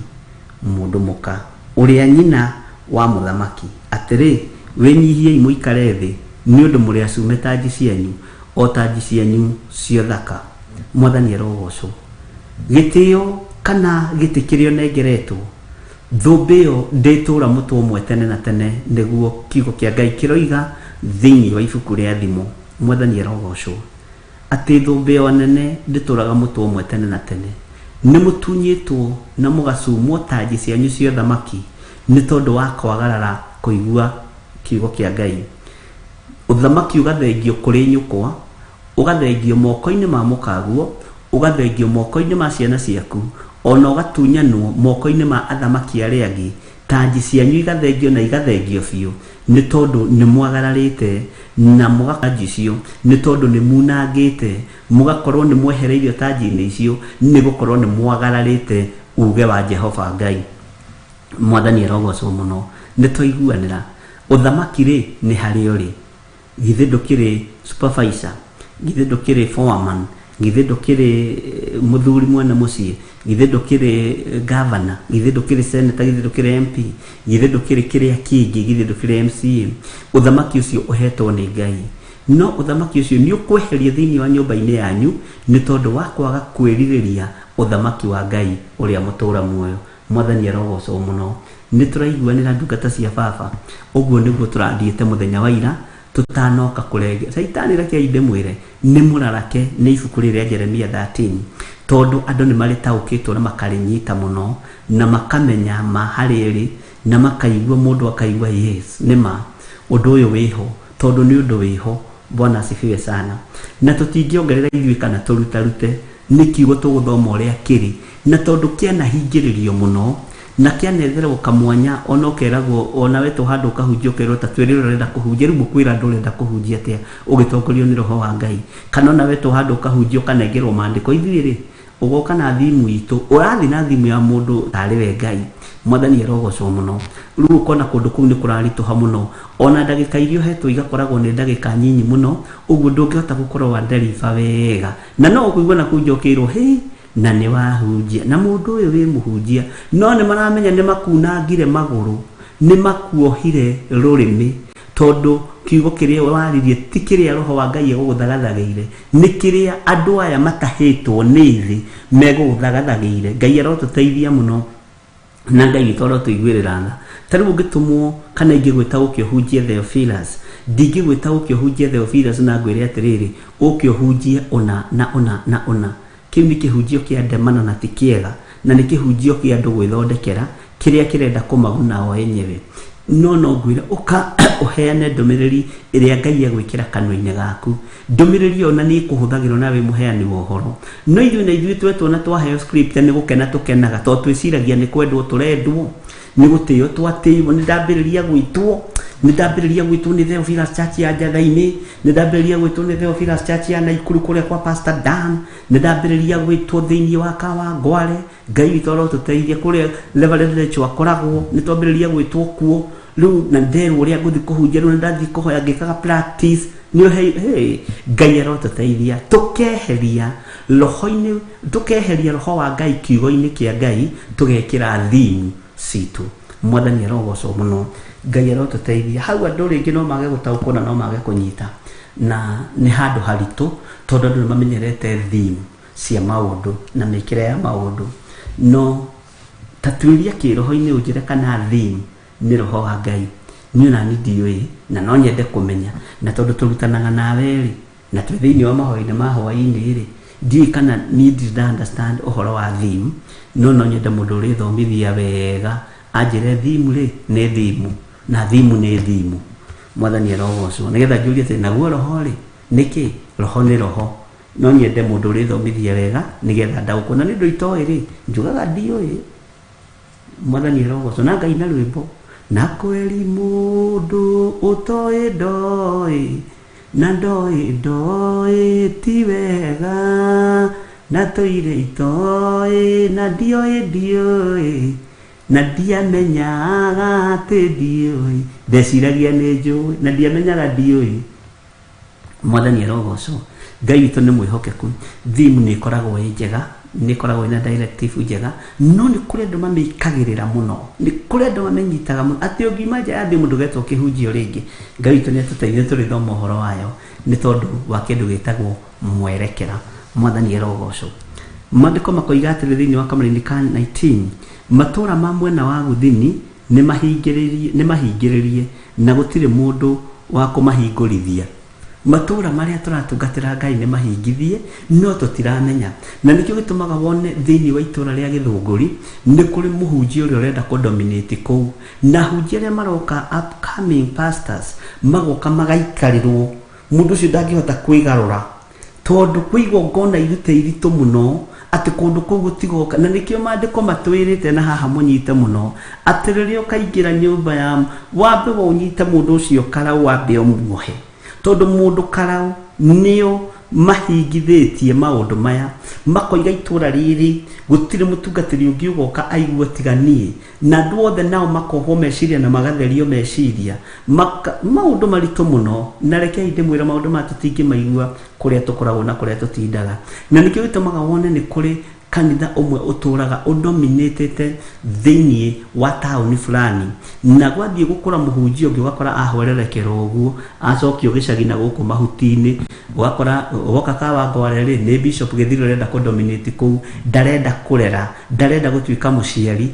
S1: mũndũ mũka, ũrĩa nyina wa mũthamaki, atĩrĩ, Wĩnyihiei mũikare thĩ, nĩ ũndũ mũrĩ acume tanji cianyu, o tanji cianyu cia ũthaka. Mwathani arogocwo. Gĩtĩo kana gĩtĩ kĩrĩa ũnengeretwo, thũmbĩ ĩyo ndĩtũũra mũtwe ũmwe tene na tene, nĩguo kiugo kĩa Ngai kĩroiga thĩinĩ wa ibuku rĩa Thimo. Mwathani arogocwo. Atĩ thũmbĩ ya ũnene ndĩtũũraga mũtwe ũmwe tene na tene. Nĩ mũtunyĩtwo na mũgacumwo tanji cianyu cia ũthamaki nĩ tondũ wa kwagarara kũigua kiugo kĩa Ngai. Ũthamaki ũgathengio kũrĩ nyũkwa, ũgathengio moko-inĩ ma mũkaguo, ũgathengio moko-inĩ ma ciana ciaku, ona ũgatunyanwo moko-inĩ ma athamaki arĩa angĩ. Tanji cianyu igathengio na igathengio biũ nĩ tondũ nĩ mwagararĩte na mũgatanji icio, nĩ tondũ nĩ munangĩte, mũgakorwo nĩ mwehereirio tanji-inĩ icio, nĩ gũkorwo nĩ mwagararĩte uge wa Jehova Ngai. Mwathani arogocwo mũno. Nĩ twaiguanĩra. Ũthamaki rĩ nĩ harĩa ũrĩ. Githĩ ndũkĩrĩ supervisor? Githĩ ndũkĩrĩ foreman? Githĩ ndũkĩrĩ mũthuri mwene mũciĩ? Githĩ ndũkĩrĩ governor? Githĩ ndũkĩrĩ senator? Githĩ ndũkĩrĩ MP? Githĩ ndũkĩrĩ kĩrĩa kĩngĩ? Githĩ ndũkĩrĩ MCA? Ũthamaki ũcio ũhetwo nĩ Ngai. No ũthamaki ũcio nĩ ũkweherio thĩinĩ wa nyũmba-inĩ yanyu nĩ tondũ wa kwaga kwĩrirĩria ũthamaki wa Ngai ũrĩa mũtũũra muoyo. Mwathani arogocwo mũno. Nĩ tũraiguanĩra ndungata cia baba. Ũguo nĩguo tũrathiĩte mũthenya wa ira tũtanoka kũrenge. Caitani rekei ndĩmwĩre nĩ mũrarake nĩ ibuku rĩrĩ rĩa Jeremia 13, tondũ andũ nĩ marĩtaũkĩtwo na makarĩnyita mũno na makamenya ma harĩa ĩrĩ na makaigua, mũndũ akaigua yes nĩ ma ũndũ ũyũ wĩho, tondũ nĩ ũndũ wĩho. Bwana asifiwe sana. Na tũtingĩongerera ithuĩ kana tũrutarute, nĩ kiugo tũgũthoma ũrĩa kĩrĩ, na tondũ kĩanahingĩrĩrio mũno na kĩanetherwo kamwanya, ona ũkeragwo, ona wetwo handũ ũkahunjia ũkerwo ta twĩre ũrĩa ũrenda kũhunjia, rĩu mũkwĩra andũ ũrenda kũhunjia atĩa ũgĩtongorio nĩ roho wa Ngai? Kana ona wetwo handũ ũkahunjia ũkanengerwo maandĩko, ithuĩ rĩ ũgoka na thimu itũ, ũrathiĩ na thimu ya mũndũ tarĩ we Ngai. Mwathani arogocwo mũno. Rĩu ũkona kũndũ kũu nĩ kũraritũha mũno, ona ndagĩka iria ũhetwo igakoragwo nĩ ndagĩka nyinyi mũno, ũguo ndũngĩhota gũkorwo wa deliver wega, na no ũkũigua na kũu njokĩirwo hĩ na nĩ wahunjia na mũndũ ũyũ wĩ mũhunjia, no nĩ maramenya nĩ makunangire magũrũ, nĩ makuohire rũrĩmĩ, tondũ kiugo kĩrĩa waririe ti kĩrĩa roho wa Ngai egũgũthagathagĩire, nĩ kĩrĩa andũ aya matahĩtwo nĩ thĩ megũgũthagathagĩire. Ngai arotũteithia mũno na Ngai witũ arotũiguĩrĩra tha. Ta rĩu ũngĩtũmwo kana ingĩgwĩta ũke ũhunjie Theophilus, ndingĩgwĩta ũke ũhunjie Theophilus na ngwĩre atĩrĩrĩ, ũke ũhunjie ũna na ũna na ũna. Kĩu nĩ kĩhunjio kĩa ndemano na ti kĩega, na nĩ kĩhunjio kĩa andũ gwĩthondekera kĩrĩa kĩrenda kũmaguna o enyewe. No no ngwĩre ũka ũheane ndũmĩrĩri ĩrĩa Ngai egwĩkĩra kanua-inĩ gaku. Ndũmĩrĩri ĩyo na nĩ ĩkũhũthagĩrwo na wĩ mũheani wa ũhoro. No ithuĩ na ithuĩ twetwo na twaheo script nĩ gũkena tũkenaga, tondũ twĩciragia nĩ kwendwo tũrendwo, nĩ gũtĩo twatĩirwo. Nĩ ndambĩrĩria gwĩtwo, nĩ ndambĩrĩria gwĩtwo nĩ Theophilus Church ya Njatha-inĩ, nĩ ndambĩrĩria gwĩtwo nĩ Theophilus Church ya Naikuru kũrĩa kwa Pastor Dan, nĩ ndambĩrĩria gwĩtwo thĩinĩ wa Kawangware. Ngai witũ arotũteithia kũrĩa Reverend Rachel akoragwo, nĩ twambĩrĩria gwĩtwo kuo rĩu, na nderwo ũrĩa ngũthiĩ kũhunjia, rĩu nĩ ndathiĩ kũhoya ngĩkaga practice. Nĩ hey, Ngai arotũteithia tũkeheria roho-inĩ, tũkeheria roho wa Ngai kiugo-inĩ kĩa Ngai, tũgekĩra theme citũ. Mwathani arogocwo mũno. Ngai arotũteithia. Hau andũ rĩngĩ no mage gũtaũkwo na no mage kũnyita, na nĩ handũ haritũ tondũ andũ nĩ mamenyerete theme cia maũndũ na mĩkĩre ya maũndũ. No ta tuĩria kĩroho-inĩ ũnjĩre kana theme nĩ roho wa Ngai. Niĩ ona niĩ ndiũĩ na no nyende kũmenya, na tondũ tũrutanaga nawe rĩ, na twĩ thĩinĩ wa mahoya-inĩ ma hwaĩ-inĩ rĩ, ndiũĩ kana niĩ ndirĩ nda understand ũhoro wa theme, no no nyende mũndũ ũrĩthomithia wega anjĩre theme rĩ nĩ theme na theme nĩ theme. Mwathani arogocwo. Nĩgetha njũrie atĩ naguo roho rĩ nĩ kĩ? Roho nĩ roho. No nyende mũndũ ũrĩthomithia wega nĩgetha ndaũkwo, na nĩ ũndũ itoĩ rĩ, njugaga ndiũĩ. Mwathani arogocwo. Na Ngai na rwĩmbo na kweri mũndũ ũtoĩ ndoĩ na ndoĩ ndoĩ ti wega, na tũire itoĩ na ndioĩ ndiũĩ na ndiamenyaga atĩ ndiũĩ, ndeciragia nĩ njũĩ na ndiamenyaga ndiũĩ. Mwathani arogocwo. Ngai witũ nĩ mwĩhokeku. Theme nĩ ĩkoragwo ĩ njega, nĩ ĩkoragwo ĩna directive njega, no nĩ kũrĩ andũ mamĩkagĩrĩra mũno, nĩ kũrĩ andũ mamĩnyitaga mũno, atĩ ũngiuma nja ya theme ndũgetwo kĩhunjio rĩngĩ. Ngai witũ nĩ atũteithie tũrĩthoma ũhoro wayo nĩ tondũ wa kĩndũ gĩtagwo mwerekera. Mwathani arogocwo. Maandĩko makoiga atĩrĩ thĩinĩ wa kamũraini ka 19, matũũra ma mwena wa gũthini nĩ mahingĩrĩrie na gũtirĩ mũndũ wa kũmahingũrithia. Matũũra marĩa tũratungatĩra Ngai nĩ mahingithie, no tũtiramenya. Na nĩkĩo gĩtũmaga wone thĩinĩ wa itũũra rĩa Gĩthũngũri nĩ kũrĩ mũhunjia ũrĩa ũrenda kũ-dominate kũu. Na ahunjia arĩa maroka upcoming pastors magoka magaikarĩrwo. Mũndũ ũcio ndangĩhota kwĩgarũra tondũ kwĩ igongona irute iritũ mũno atĩ kũndũ kũu gũtigoka. Na nĩkĩo maandĩko matwĩrĩte na haha mũnyite mũno atĩ rĩrĩa ũkaingĩra nyũmba ya wambe ũnyite mũndũ ũcio karau wambe ũmuohe. Tondũ mũndũ karau nĩo mahingithĩtie maũndũ maya, makoiga itũũra rĩrĩ gũtirĩ mũtungatĩri ũngĩ ũgoka aigue tiga niĩ, na andũ othe nao makohwo meciria na magatherio meciria. Maũndũ maritũ mũno, na rekei ndĩmwĩre maũndũ maya tũtingĩmaigua kũrĩa tũkoragwo na kũrĩa tũtindaga. Na nĩkĩo gĩtũmaga wone nĩ kũrĩ kanitha ũmwe ũtũraga ũdominĩtĩte thĩinĩ wa taũni fulani, na gwathiĩ gũkũra mũhunjia ũngĩ ũgakora ahwererekera ũguo, acokio gĩcagi na gũkũ mahuti-inĩ, ũgakora woka Kawangware rĩ, nĩ Bishop Gĩthiri ũrenda kũdominate kũu, ndarenda kũrera, ndarenda gũtuĩka mũciari.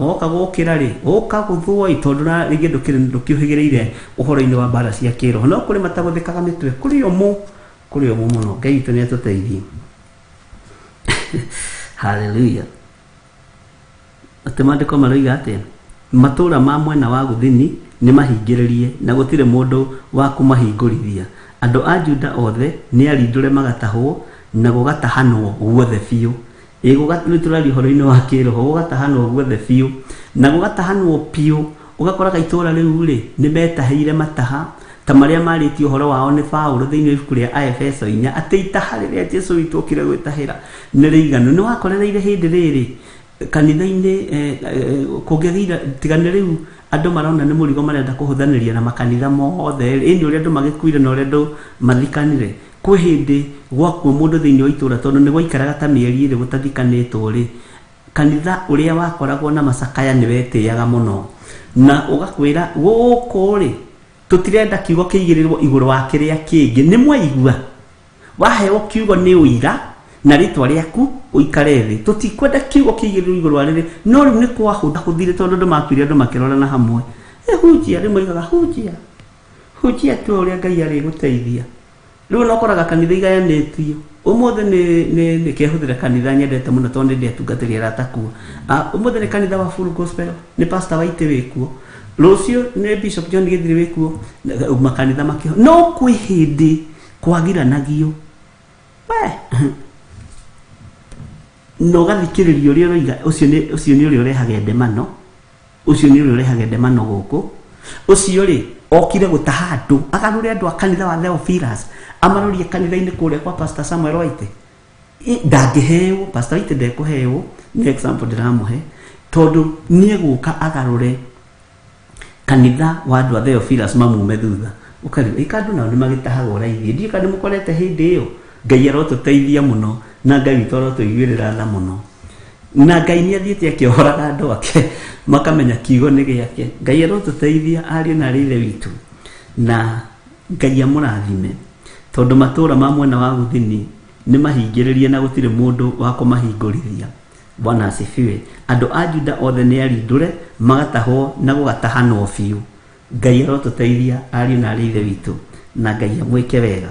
S1: Woka gũkĩra rĩ, ũka gũthwo ĩ, tondũ rĩngĩ ndũkĩũhĩgĩrĩire ũhoro-inĩ wa mbara cia kĩroho. No kũrĩ matagũthĩkaga mĩtwe, kũrĩ ũmũ, kũrĩ ũmũ mũno. Ngai witũ nĩ atũteithie. Hallelujah. Atĩ maandĩko maroiga atĩa? Matũũra ma mwena wa gũthini nĩ mahingĩrĩrie, na gũtirĩ mũndũ wa kũmahingũrithia. Andũ a Juda othe nĩ arindũre magatahwo, na gũgatahanwo guothe biũ. Ĩ rĩu tũraria ũhoro-inĩ wa kĩroho, gũgatahanwo guothe biũ, na gũgatahanwo biũ, ũgakoraga itũũra rĩu rĩ, nĩ metahĩire mataha, ta marĩa marĩtio ũhoro wao nĩ Paulo thĩinĩ wa ibuku rĩa Aefeso 4, atĩ itaha rĩrĩa Jesu witũ okire gwĩtahĩra nĩ rĩiganu. Nĩ wakorereire hĩndĩ rĩrĩ kanitha-inĩ kũngĩagĩire, tiga nĩ rĩu andũ marona nĩ mũrigo marenda kũhũthanĩria na makanitha mothe rĩ, ĩni ũrĩa andũ magĩkuire na ũrĩa andũ mathikanire. Kwĩ hĩndĩ gwakua mũndũ thĩinĩ wa itũũra tondũ nĩ gwaikaraga ta mĩeri ĩrĩ gũtathikanĩtwo rĩ, kanitha ũrĩa wakoragwo na macakaya nĩ wetĩaga mũno na ũgakwĩra gũkũ rĩ, tũtirenda kiugo kĩigĩrĩrwo igũrũ wa kĩrĩa kĩngĩ. Nĩ mwaigua waheo kiugo nĩ ũira na rĩtwa rĩaku ũikare thĩ, tũtikwenda kiugo kĩigĩrĩrwo igũrũ wa rĩrĩ. No rĩu nĩ kwahũthire tondũ andũ makuire andũ makĩrorana hamwe. Hunjia, rĩu moigaga hunjia, hunjia tu ũrĩa Ngai arĩgũteithia. Rĩu no ũkoraga kanitha igayanĩtio. Ũmũthĩ nĩ kehũthĩra kanitha nyendete mũno tondũ nĩ ndĩ atungatĩri arata kuo. Ũmũthĩ nĩ kanitha wa Full Gospel, nĩ Pastor Waitĩ wĩkuo, rũciũ nĩ Bishop John Gĩthiri wĩkuo, makanitha makĩho. No kwĩ hĩndĩ kwagiranagio we na ũgathikĩrĩria ũrĩa ũroiga. Ũcio nĩ ũrĩa ũrehage ndemano, ũcio nĩ ũrĩa ũrehage ndemano gũkũ. Ũcio rĩ okire gũtaha andũ, agarũre andũ a kanitha wa Theophilus, amarorie kanitha-inĩ kũrĩa kwa Pastor Samuel Waite. Ndangĩheo, Pastor Waite ndekũheo, nĩ example ndĩramũhe, tondũ nĩ egũka agarũre kanitha wa andũ a Theophilus mamume thutha. Ũkariũa ĩka andũ nao nĩ magĩtahagwo raithi. Ndiũĩ kana nĩ mũkorete hĩndĩ ĩyo. Ngai arotũteithia mũno, na Ngai witũ arotũiguĩrĩra tha mũno. Na Ngai nĩ athiĩte akĩohoraga andũ ake makamenya kiugo nĩ gĩake. Ngai arotũteithia ariũ na arĩ ithe witũ, na Ngai amũrathime, tondũ matũũra ma mwena wa gũthini nĩ mahingĩrĩrie na gũtirĩ mũndũ wa kũmahingũrithia. Bwana asifiwe. Andũ a Juda othe nĩ arindũre magatahwo na gũgatahanwo biũ. Ngai arotũteithia ariũ na arĩ ithe witũ, na Ngai amwĩke wega.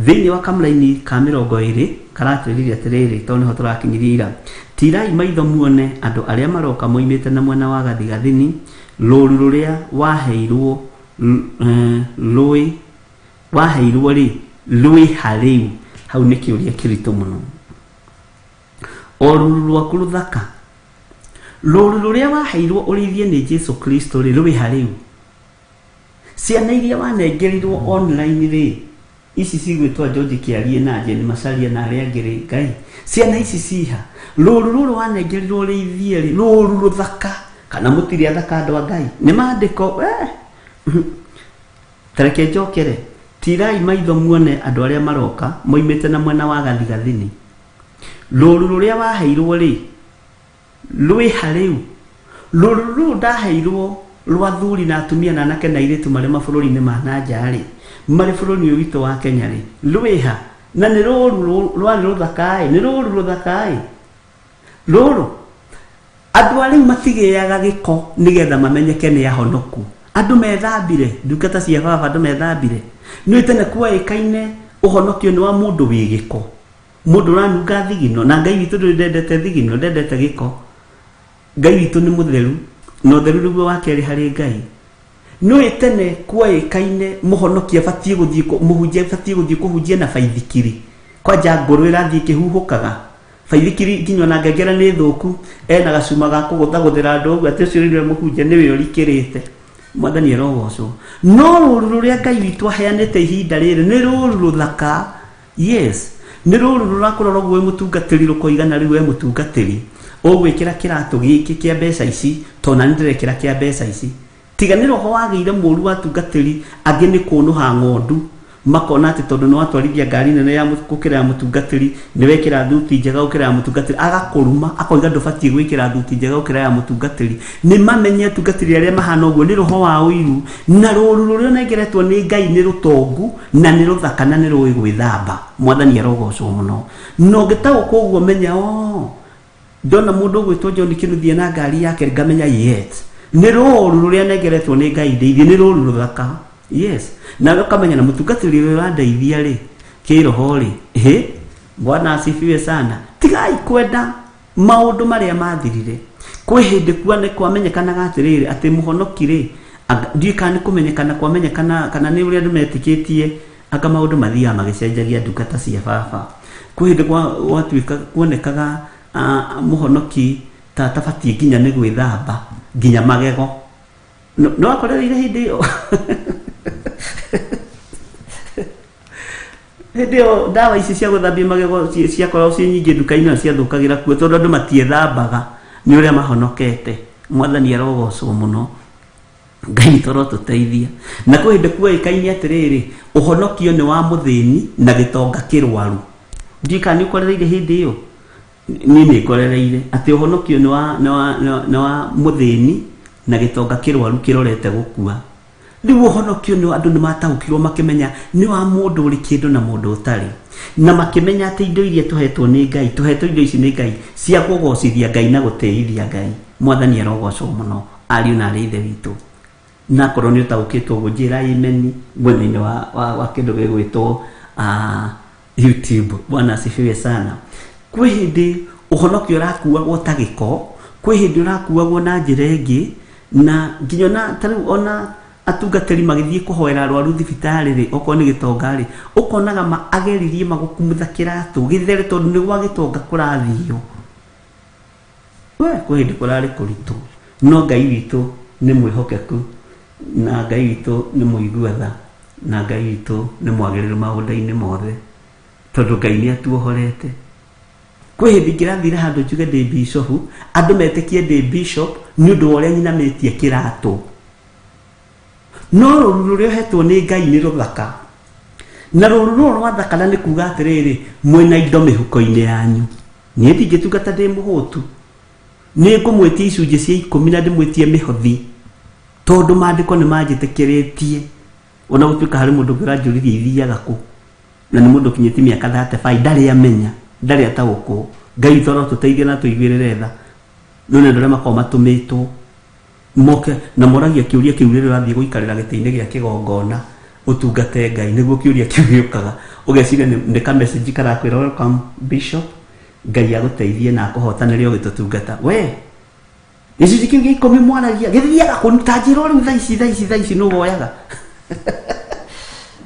S1: Thĩinĩ wa kamũraini ka 20 karatwĩrire atĩrĩrĩ, tondũ nĩho tũrakinyirie ira, tirai maitho muone andũ arĩa maroka moimĩte na mwena wa gathigathini, rũũru rũrĩa waheirwo rũĩ waheirwo rĩ, rwĩ ha rĩu? Hau nĩ kĩũria kĩritũ mũno. O rũũru rwaku rũthaka, rũũru rũrĩa waheirwo ũrĩithie nĩ Jesu Kristo rĩ, rwĩ ha rĩu? Ciana iria wanengerirwo online rĩ, ici cigwĩtwo George Kĩarie na Jane Macharia na arĩa angĩ rĩ, Ngai, ciana ici ciha? Rũũru rũrũ wanengerirwo ũrĩithie rĩ, rũũru rũthaka, kana mũtirĩ athaka andũ a Ngai? Nĩ maandĩko. Tareke njokere. Tirai maitho muone andũ arĩa maroka moimĩte na mwena wa gathigathini. Rũũru rũrĩa waheirwo rĩ, rwĩ ha rĩu? Rũũru rũrũ ndaheirwo rwa athuri na atumia na anake na airĩtu marĩ mabũrũri-inĩ ma na nja rĩ, marĩ bũrũri ũyũ witũ wa Kenya rĩ, rwĩ ha? Na nĩ rũũru rwarĩ rũthaka-ĩ, nĩ rũũru rũthaka-ĩ, rũrũ. Andũ a rĩu matigĩaga gĩko nĩgetha mamenyeke nĩ ahonoku. Andũ methambire, ndungata cia baba, andũ methambire. Nĩ tene kuoĩkaine ũhonokio nĩ wa mũndũ wĩ gĩko, mũndũ ũranunga thigino, na Ngai witũ ndũrĩ ndendete thigino, ndendete gĩko. Ngai witũ nĩ mũtheru, na ũtheru nĩguo wa kerĩ harĩ Ngai. Nĩũĩ tene kuoĩkaine mũhonoki abatiĩ gũthiĩ mũhunjia abatiĩ gũthiĩ kũhunjia na baithikiri, kwanja ngũrũ ĩrathiĩ ĩkĩhuhũkaga. Baithikiri nginya ona ngengere nĩ thũku, ena gacuma ga kũgũthagũthĩra andũ ũguo atĩ ũcio rĩu nĩwe mũhunjia nĩwe ũrikĩrĩte. Mwathani arogocwo. No rũru rũrĩa Ngai witũ aheanĩte ihinda rĩrĩ nĩ rũru rũthaka. Yes, nĩ rũru rũrakũrora ũguo wĩ mũtungatĩri rũkoiga na rĩu we mũtungatĩri ũgwĩkĩra kĩratũ gĩkĩ kĩa mbeca ici tondũ nani ndĩrekĩra kĩa mbeca ici. Tiga nĩ roho wagĩire mũru wa atungatĩri angĩ nĩ kũnũha ng'ondu makona atĩ tondũ nĩ watwarithia ngari nene ya gũkĩra ya mũtungatĩri, nĩ wekĩra thuti njega gũkĩra ya mũtungatĩri, agakũruma akoiga ndũbatiĩ gwĩkĩra thuti njega gũkĩra ya mũtungatĩri. Nĩ mamenye atungatĩri arĩa mahana ũguo nĩ roho wa ũiru, na rũru rũrĩa ũnengeretwo nĩ Ngai nĩ rũtongu na nĩ rũthaka na nĩ rũĩ gwĩthamba. Mwathani arogocwo mũno. Na ũngĩtaũkwo ũguo menya oo ndona mũndũ ũgwĩtwo John Kĩnuthia na ngari yake ngamenya yes nĩ rũru rũrĩa nengeretwo nĩ Ngai ndeithie, nĩ rũru rũthaka. Yes, nawe ũkamenya na mũtungatĩri ũrĩa ũrandeithia rĩ kĩroho rĩ, hĩ Bwana asifiwe sana. Tigai kwenda maũndũ marĩa mathirire. Kwĩ hĩndĩ kuane kwamenyekanaga atĩrĩrĩ atĩ mũhonoki rĩ, ndiũĩ kana nĩ kũmenyekana kwamenyekana kana nĩ ũrĩa andũ metĩkĩtie, anga maũndũ mathiaga magĩcenjagia ndungata cia baba. Kwĩ hĩndĩ gwatuĩka kuonekaga mũhonoki ta atabatiĩ nginya nĩ gwĩthamba nginya magego. Nĩ wakorereire hĩndĩ ĩyo? Hĩndĩ ĩyo ndawa ici cia gũthambia magego ciakoragwo ciĩ nyingĩ nduka-inĩ na ciathũkagĩra kuo tondũ andũ matiethambaga nĩ ũrĩa mahonokete. Mwathani arogocwo mũno. Ngai witũ arotũteithia. Na kwĩ hĩndĩ kuoĩkaine atĩrĩrĩ, ũhonokio nĩ wa mũthĩni na gĩtonga kĩrwaru. Ndiũĩ kana nĩ ũkorereire hĩndĩ ĩyo. Niĩ nĩ ngorereire atĩ ũhonokio nĩ wa, nĩ wa, nĩ wa, nĩ wa mũthĩni na gĩtonga kĩrwaru kĩrorete gũkua. Rĩu ũhonokio nĩ andũ nĩ mataũkirwo makĩmenya nĩ wa mũndũ ũrĩ kĩndũ na mũndũ ũtarĩ. Na makĩmenya atĩ indo iria tũhetwo nĩ Ngai, tũhetwo indo ici nĩ Ngai cia kũgocithia Ngai na gũtĩithia Ngai. Mwathani arogocwo mũno ariũ na arĩ ithe witũ. Na akorwo nĩ ũtaũkĩtwo ũguo njĩra ameni mwena-inĩ wa, wa, wa kĩndũ gĩgwĩtwo YouTube. Bwana asifiwe sana. Kwĩ hĩndĩ ũhonokio ũrakuagwo ta gĩko, kwĩ hĩndĩ ũrakuagwo na njĩra ĩngĩ, na nginya ona ta rĩu ona atungatĩri magĩthiĩ kũhoera arwaru thibitarĩ rĩ, okorwo nĩ gĩtonga rĩ, ũkonaga ma ageririe magũkumutha kĩratũ gĩthere tondũ nĩ gwa gĩtonga kũrathiio. We, kwĩ hĩndĩ kũrarĩ kũritũ, no Ngai witũ nĩ mwĩhokeku, na Ngai witũ nĩ mũigua tha, na Ngai witũ nĩ mwagĩrĩru maũndũ-inĩ mothe, tondũ Ngai nĩ atuohorete. Kwĩ hĩndĩ ingĩrathire handũ njuge ndĩ bishop, andũ metĩkie ndĩ bishop nĩ ũndũ wa ũrĩa nyinamĩtie kĩratũ. No rũru rũrĩa ũhetwo nĩ Ngai nĩ rũthaka. Na rũru rũrũ rwathakara nĩ kuga atĩrĩrĩ, mwĩna indo mĩhuko-inĩ yanyu. Niĩ ndingĩtungata ndĩ mũhũtu. Nĩ ngũmwĩtia icunjĩ cia ikũmi na ndĩmwĩtie mĩhothi, tondũ maandĩko nĩ manjĩtĩkĩrĩtie. Ona gũtuĩka harĩ mũndũ ũngĩ ũranjũririe ithiaga kũ, na nĩ mũndũ ũkinyĩtie mĩaka 35, ndarĩ amenya, ndarĩ ataũkwo. Ngai witũ arotũteithia na atũiguĩrĩre tha. Rĩu nĩ andũ arĩa makoragwo matũmĩtwo moke na moragia kĩũria kĩu rĩrĩa ũrathiĩ gũikarĩra gĩtĩ-inĩ gĩa kĩgongona ũtungate Ngai, nĩguo kĩũria kĩu gĩũkaga. Ũgeciria nĩ ka message karakwĩra welcome bishop, Ngai agũteithie na akũhotanĩre ũgĩtũtungata. We gĩcunjĩ kĩu gĩa ikũmi mwaragia gĩthiaga kũ? Ta njĩra o rĩu thaa ici, thaa ici, thaa ici nũ woyaga?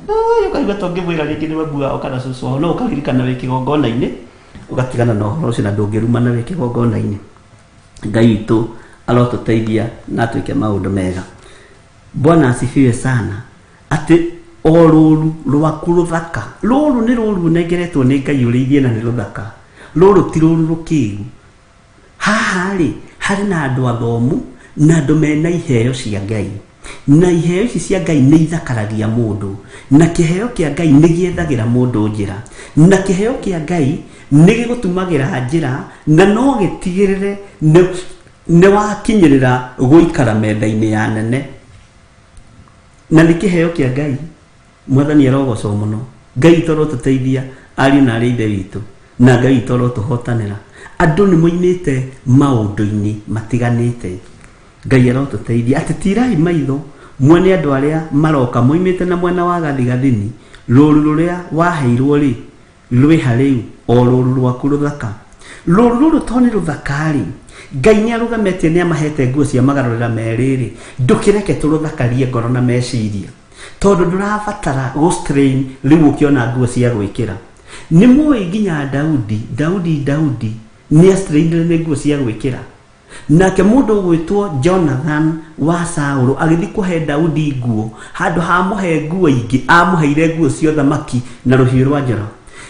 S1: Oi, ũkaigua ta ũngĩmwĩra rĩngĩ nĩ mamu wao kana cũcũ wao, no ũkaririkana wĩ kĩgongona-inĩ, ũgatigana na ũhoro ũcio na ndũngĩrumana wĩ kĩgongona-inĩ. Ngai witũ arotũteithia na atwĩke maũndũ mega. Bwana asifiwe sana. Atĩ o rũru rwaku rũthaka, rũru nĩ rũru ũnengeretwo nĩ Ngai ũrĩithie na nĩ rũthaka. Rũrũ ti rũru rũkĩgu. Haha rĩ, harĩ na andũ athomu na andũ mena iheo cia Ngai. Na iheo ici cia Ngai nĩ ithakaragia mũndũ. Na kĩheo kĩa Ngai nĩ gĩethagĩra mũndũ njĩra. Na kĩheo kĩa Ngai nĩ gĩgũtumagĩra njĩra na no gĩtigĩrĩre nĩ wakinyĩrĩra gũikara metha-inĩ ya nene. Na nĩ kĩheo kĩa Ngai. Mwathani arogocwo mũno. Ngai witũ arotũteithia ariũ na arĩ ithe witũ, na Ngai witũ arotũhotanĩra. Andũ nĩ moimĩte maũndũ-inĩ matiganĩte. Ngai arotũteithia atĩ tirai maitho Muone andũ arĩa maroka moimĩte na mwena wa gathigathini, rũũru rũrĩa waheirwo-rĩ, rwĩ ha rĩu, o rũũru rwaku rũthaka? Rũũru rũrũ to nĩ rũthaka-rĩ, Ngai nĩ arũgemetie nĩ amahete nguo cia magarũrĩra merĩ-rĩ, ndũkĩreke tũrũthakarie ngoro na meciria, tondũ ndũrabatara gũ strain rĩu ũkĩona nguo cia gwĩkĩra. Nĩ mũĩ nginya Daudi, Daudi, Daudi nĩ astrainire nĩ nguo cia gwĩkĩra. Nake mũndũ ũgwĩtwo Jonathan wa Saũlũ agĩthiĩ kũhe Daudi nguo, handũ ha amũhe nguo ingĩ, amũheire nguo cia ũthamaki na rũhiũ rwa njora.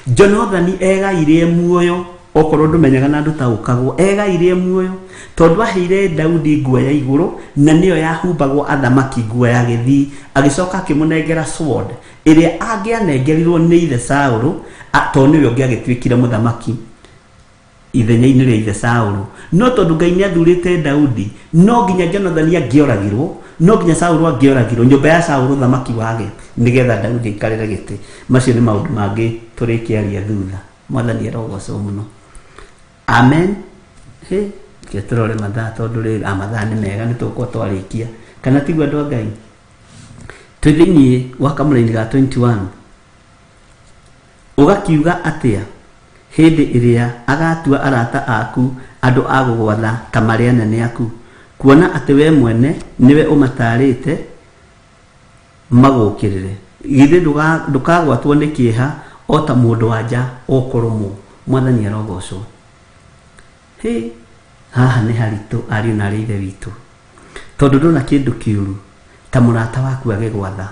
S1: Jonathani egaire e muoyo, okorwo ndũmenyaga na ndũtaũkagwo, egaire e muoyo, tondũ aheire Daudi nguo ya igũrũ, na nĩyo yahumbagwo athamaki, nguo ya gĩthii, agĩcoka akĩmũnengera sword, ĩrĩa angĩanengerirwo nĩ ithe Saũlũ, tondũ nĩwe ũngĩagĩtuĩkire mũthamaki. ithenya-inĩ rĩa ithe Saũlũ. No tondũ Ngai nĩ athurĩte Daudi, no nginya Jonathani angĩoragirwo, no nginya Saũlũ angĩoragirwo, nyũmba ya Saũlũ ũthamaki wage, nĩgetha Daudi aikarĩre gĩtĩ. Macio nĩ maũndũ mangĩ tũrĩkĩaria thutha. Mwathani arogocwo mũno. Amen. Hĩ, reke tũrore mathaa tondũ rĩrĩ, a mathaa nĩ mega nĩ tũgũkorwo twarĩkia. Kana tiguo andũ a Ngai? Twĩ thĩinĩ wa kamũraini ga 21. Ũgakiuga atĩa hĩndĩ ĩrĩa agaatua arata aku andũ a gũgwatha ta marĩ anene aku, kuona atĩ wee mwene nĩwe ũmataarĩte magũũkĩrĩre? Githĩ ndũkagwatwo nĩ kĩeha o ta mũndũ-wa-nja ũkũrũmwo? Mwathani arogoocwo! Hĩ! Haha nĩ haritũ, ariũ na aarĩ a Ithe witũ, tondũ ndona kĩndũ kĩũru ta mũrata waku agĩgwatha.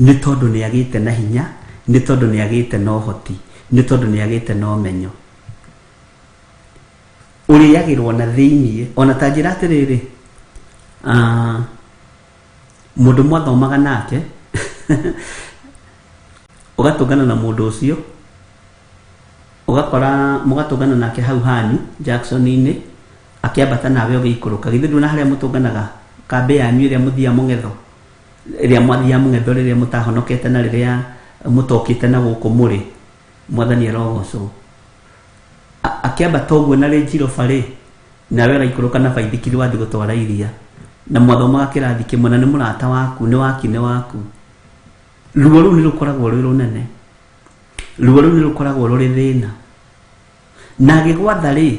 S1: Nĩ tondũ nĩ agĩte na hinya, nĩ tondũ nĩ agĩte na ũhoti, nĩ tondũ nĩ agĩte na ũmenyo. Ũrĩagĩrwo na thĩiniĩ, ona ta njĩra atĩrĩrĩ, ah, mũndũ mwathomaga nake, ũgatũngana na mũndũ ũcio, ũgakora mũgatũngana nake hau hanyu Jackson-inĩ, akĩambata nawe ũgĩikũrũka. Githĩ nduona harĩa mũtũnganaga kambĩ yanyu ĩrĩa mũthiaga mũng'etho? Rĩrĩa mwathiaga mũng'etho rĩrĩa mũtahonokete na rĩrĩa mũtokĩte na gũkũ mũrĩ, Mwathani arogocwo. Akĩambata ũguo na Range Rover rĩ, nawe ũraikũrũka na baithikiri wathiĩ gũtwara iria, na mwathomaga kĩrathi kĩmwe na nĩ mũrata waku, nĩ waki nĩ waku. Ruo rũu nĩ rũkoragwo rwĩ rũnene. Ruo rũu nĩ rũkoragwo rũrĩ thĩna. Na agĩgwatha rĩ,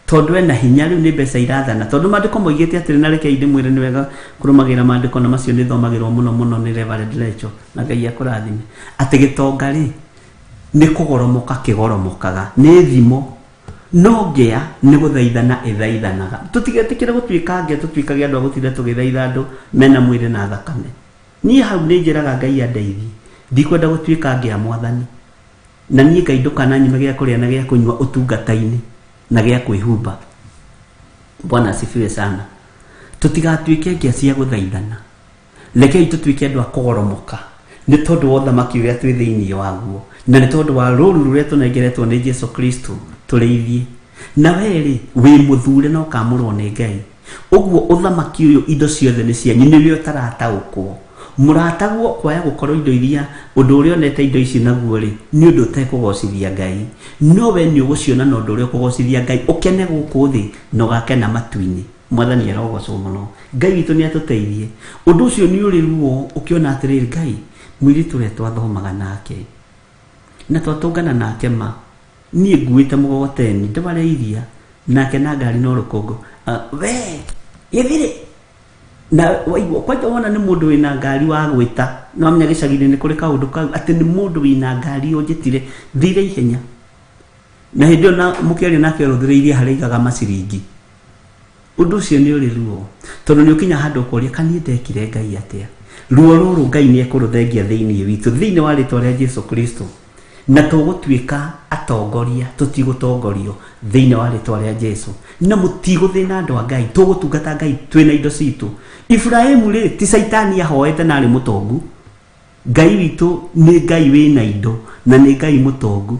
S1: tondũ ena hinya rĩu nĩ mbeca irathana tondũ maandĩko moigĩte atĩrĩ na rekei ndĩmwĩre nĩ wega kũrũmagĩrĩra maandĩko na macio nĩ thomagĩrwo mũno mũno nĩ Reverend Lecho na Ngai akũrathime atĩ gĩtonga rĩ nĩ kũgoromoka kĩgoromokaga nĩ thimo no ngĩa nĩ gũthaithana ĩthaithanaga tũtigetĩkĩre gũtuĩka ngĩa tũtuĩkage andũ a gũtinda tũgĩthaitha andũ mena mwĩrĩ na thakame niĩ hau nĩ njĩraga Ngai andeithie ndikwenda gũtuĩka ngĩa mwathani Na niĩ Ngai ndũkananyime gĩa kũrĩa na gĩa kũnyua ũtungata-inĩ na gĩa kwĩhumba. Bwana asifiwe sana. Tũtigatuĩke ngĩa cia gũthaithana. Rekei tũtuĩke andũ a kũgoromoka nĩ tondũ wa ũthamaki ũrĩa twĩ thĩinĩ waguo na nĩ tondũ wa rũru rũrĩa tũnengeretwo nĩ Jesu Kristo tũrĩithie. Na we-rĩ, wĩ mũthure na ũkamũrwo nĩ Ngai. Ũguo ũthamaki ũyũ indo ciothe nĩ cianyu nĩ ũrĩa ũtarataũkwo. Mũrataguo kwaya gũkorwo indo iria ũndũ ũrĩa onete indo ici naguo rĩ, nĩ ũndũ ũtekũgocithia Ngai. No we nĩ ũgũciona na ũndũ ũrĩa ũkũgocithia Ngai, ũkene gũkũ thĩ na ũgakena matu-inĩ. Mwathani arogocwo mũno. Ngai witũ nĩ atũteithie. Ũndũ ũcio nĩ ũrĩ ruo ũkĩona atĩrĩrĩ, Ngai, mũirĩtu ũrĩa twathomaga nake na twatũngana nake ma, niĩ nguĩte mũgogoteni ndware iria, nake na ngari no rũkũngũ. We, gĩthirĩ! Na waigua kwanja wona nĩ mũndũ wĩna ngari wa gwĩta, nĩ wamenya gĩcagi-inĩ nĩ kũrĩ kaũndũ kau atĩ nĩ mũndũ wĩna ngari ũnjĩtire thire ihenya. Na hĩndĩ ĩyo na mũkĩaria nake ũrũthĩrĩirie harĩa aigaga maciringi. Ũndũ ũcio nĩ ũrĩ ruo tondũ nĩ ũkinya handũ ũkoria ka niĩ ndekire Ngai atĩa? Ruo rũrũ Ngai nĩ ekũrũthengia thĩinĩ witũ thĩinĩ wa rĩtwa rĩa Jesu Kristo. Na tũgũtuĩka atongoria, tũtigũtongorio thĩinĩ wa rĩtwa rĩa Jesu. Na mũtigũthĩna andũ a Ngai, tũgũtungata Ngai twĩna indo citũ. Iburahĩmu rĩ, ti Caitani ahoete na arĩ mũtongu. Ngai witũ nĩ Ngai wĩna indo na nĩ Ngai mũtongu.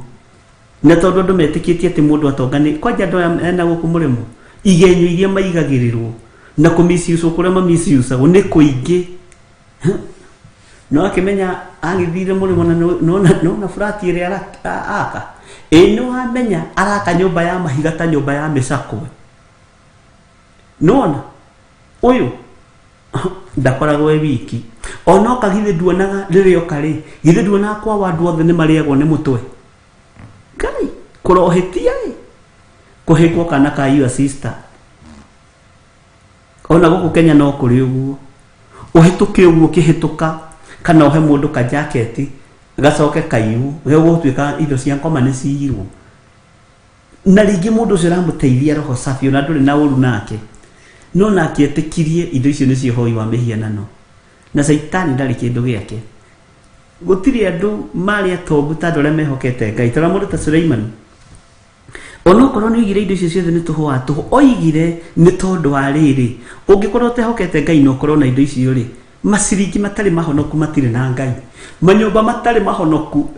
S1: Na tondũ andũ metĩkĩtie atĩ mũndũ atonga nĩ kwanja andũ aya mena gũkũ mũrĩmo, igenyo iria maigagĩrĩrwo na kũmiciucwo kũrĩa mamiciucagwo nĩ kũingĩ. No akĩmenya agĩthire mũrĩmo na nona burati ĩrĩa aka. Ĩ nĩ wamenya araka nyũmba ya mahiga ta nyũmba ya mĩcakwe. Nĩwona? Ũyũ Ndakoragwo e wiki. Onoka githĩ nduonaga rĩrĩa oka rĩ, githĩ nduonaga kwao andũ othe nĩ marĩagwo nĩ mũtwe? Ngai, kũrohĩtia ĩ, kũhĩkwo kana ka your sister. Ona gũkũ Kenya no kũrĩ ũguo. Ũhĩtũke ũguo ũkĩhĩtũka kana ũhe mũndũ ka jacket gacoke kaiywo, gegũtuĩka indo cia ngoma nĩ ciiyirwo. Na rĩngĩ mũndũ ũcio ũramũteithia roho safi ona ndũrĩ na ũru nake, no nake etĩkirie indo icio nĩcio ũhoi wa mĩhianano. Na caitani ndarĩ kĩndũ gĩake. Gũtirĩ andũ marĩ atongu ta andũ arĩa mehokete Ngai. Ta rora mũndũ ta Suleimani. Onokorwo nĩ oigire indo icio ciothe nĩ tũhũ wa tũhũ, oigire nĩ tondũ wa rĩrĩ, ũngĩkorwo ũtehokete Ngai na ũkorwo na indo icio rĩ, maciringi matarĩ mahonoku matirĩ na Ngai. Manyũmba matarĩ mahonoku,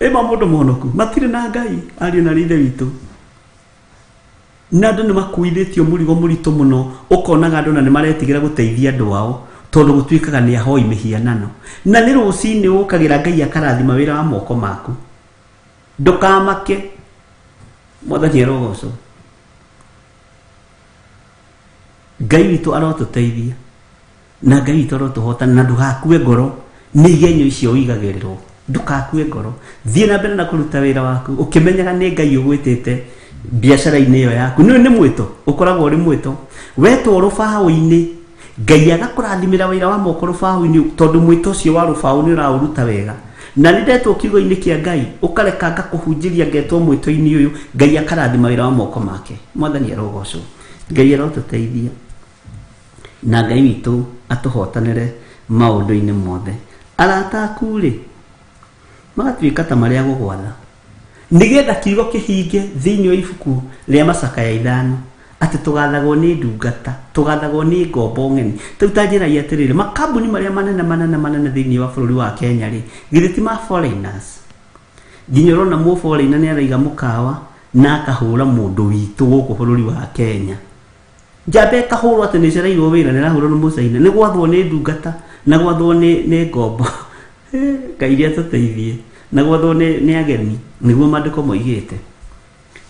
S1: ĩ ma mũndũ mũhonoku, matirĩ na Ngai, ariũ na ithe witũ. Na andũ nĩ makuithĩtio mũrigo mũritũ mũno, ũkonaga andũ na nĩ maretigĩra gũteithia andũ ao, tondũ gũtuĩkaga nĩ ahoi mĩhianano. Na nĩ rũcinĩ ũkagĩra Ngai akarathima wĩra wa moko maku. Ndũkamake, Mwathani arogocwo. Ngai witũ arotũteithia na Ngai witũ arotũhotana, na ndũgakue ngoro nĩ igenyo icio ũigagĩrĩrwo. Ndũgakue ngoro, thiĩ na mbere na kũruta wĩra waku ũkĩmenyaga nĩ Ngai ũgwĩtĩte biacara-inĩ ĩyo yaku. Nĩ nĩ mwĩto, ũkoragwo ũrĩ mwĩto. Wetwo rũbaũ-inĩ, Ngai agakũrathimĩra wĩra wa moko rũbaũ-inĩ, tondũ mwĩto ũcio wa rũbaũ nĩ ũraũruta wega. Na nĩ ndetwo kiugo-inĩ kĩa Ngai, ũkareka ngakũhunjĩria ngetwo mwĩto-inĩ ũyũ, Ngai akarathima wĩra wa moko make. Mwathani arogocwo. Ngai arotũteithia. Na Ngai witũ atũhotanĩre maũndũ-inĩ mothe. Arata aku-rĩ, magatuĩka ta marĩa gũgwatha, nĩgetha kiugo kĩhinge thĩinĩ wa ibuku rĩa macakaya ithano, atĩ tũgathagwo nĩ ndungata, tũgathagwo nĩ ngombo ng'eni. Rĩu ta njĩrai atĩrĩrĩ, makambuni marĩa manene manene manene thĩinĩ wa bũrũri wa Kenya rĩ, githĩ ti ma foreigners? Nginya ũrona mũ foreigner nĩ araiga mũkawa na akahũra mũndũ witũ gũkũ bũrũri wa Kenya. Njamba ĩkahũrwo atĩ nĩ ĩcereirwo wĩra, nĩ ĩrahũrwo nĩ mũcaina, nĩ gwathwo nĩ ndungata na gwathwo nĩ ngombo. Ngai iria tũteithie. Na gwathwo nĩ ageni, nĩguo maandĩko moigĩte.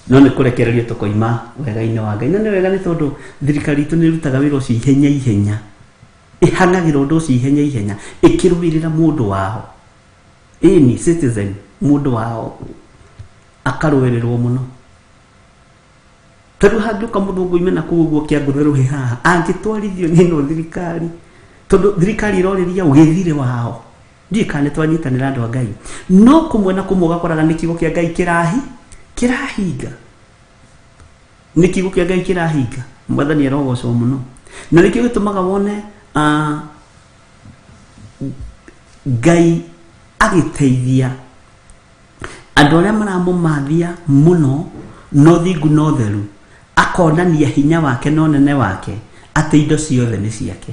S1: No nĩ kũrekererio tũkoima wega-inĩ wa Ngai. Na nĩ wega nĩ tondũ thirikari itũ nĩ ĩrutaga wĩra ũcio ihenya ihenya. Ĩhang'agĩra ũndũ ũcio ihenya ihenya, ĩkĩrũĩrĩra mũndũ wao. Ĩni, citizen, mũndũ wao akarũĩrĩrwo mũno. Tondũ hangĩũka mũthũngũ oime na kũu ũguo kĩangũthe rũhĩ haha, angĩtwarithio nĩ ĩno thirikari, tondũ thirikari ĩrorĩria ũgĩthirĩ wao. Ndiũĩ kana nĩ twanyitanĩra andũ a Ngai. No kũmwe na kũmwe ũgakoraga nĩ kiugo kĩa Ngai kĩrahinga. Nĩ kiugo kĩa Ngai kĩrahinga. Mwathani arogocwo mũno. Na nĩkĩo gĩtũmaga wone Ngai agĩteithia andũ arĩa maramũmathia mũno na ũthingu na ũtheru, akonania hinya wake na ũnene wake atĩ indo ciothe nĩ ciake.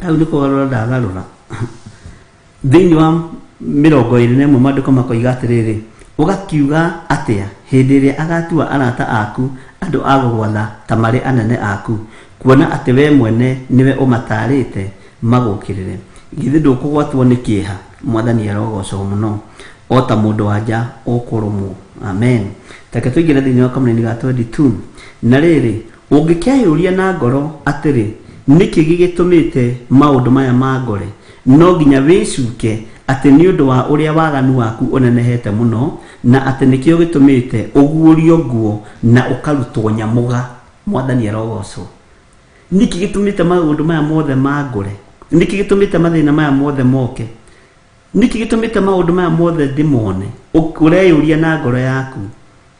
S1: Hau nĩ kũgarũra ndagarũra. Thĩinĩ wa mĩrongo ĩrĩ na ĩmwe maandĩko makoiga atĩrĩrĩ, ũgakiuga atĩa hĩndĩ ĩrĩa agatua arata aku andũ a gũgwatha ta marĩ anene aku, kuona atĩ we mwene nĩwe ũmataarĩte magũũkĩrĩre? Githĩ ndũkũgwatwo nĩ kĩeha? Mwathani arogocwo mũno, o ta mũndũ wa nja ũkũrũmwo. Amen. Reke tũingĩre thĩinĩ wa kamũraini ga 22. Na rĩrĩ, ũngĩkeyũria na ngoro atĩrĩ, nĩkĩ gĩgĩtũmĩte maũndũ maya mangore? No nginya wĩcuke atĩ nĩ ũndũ wa ũrĩa waganu waku ũnenehete mũno, na atĩ nĩkĩo gĩtũmĩte ũguũrio nguo na ũkarutwo nyamũga. Mwathani arogocwo. Nĩkĩ gĩtũmĩte maũndũ maya mothe mangore? Nĩkĩ gĩtũmĩte mathĩna maya mothe moke? Nĩkĩ gĩtũmĩte maũndũ maya mothe ndĩmone? Ũreyũria na ngoro yaku.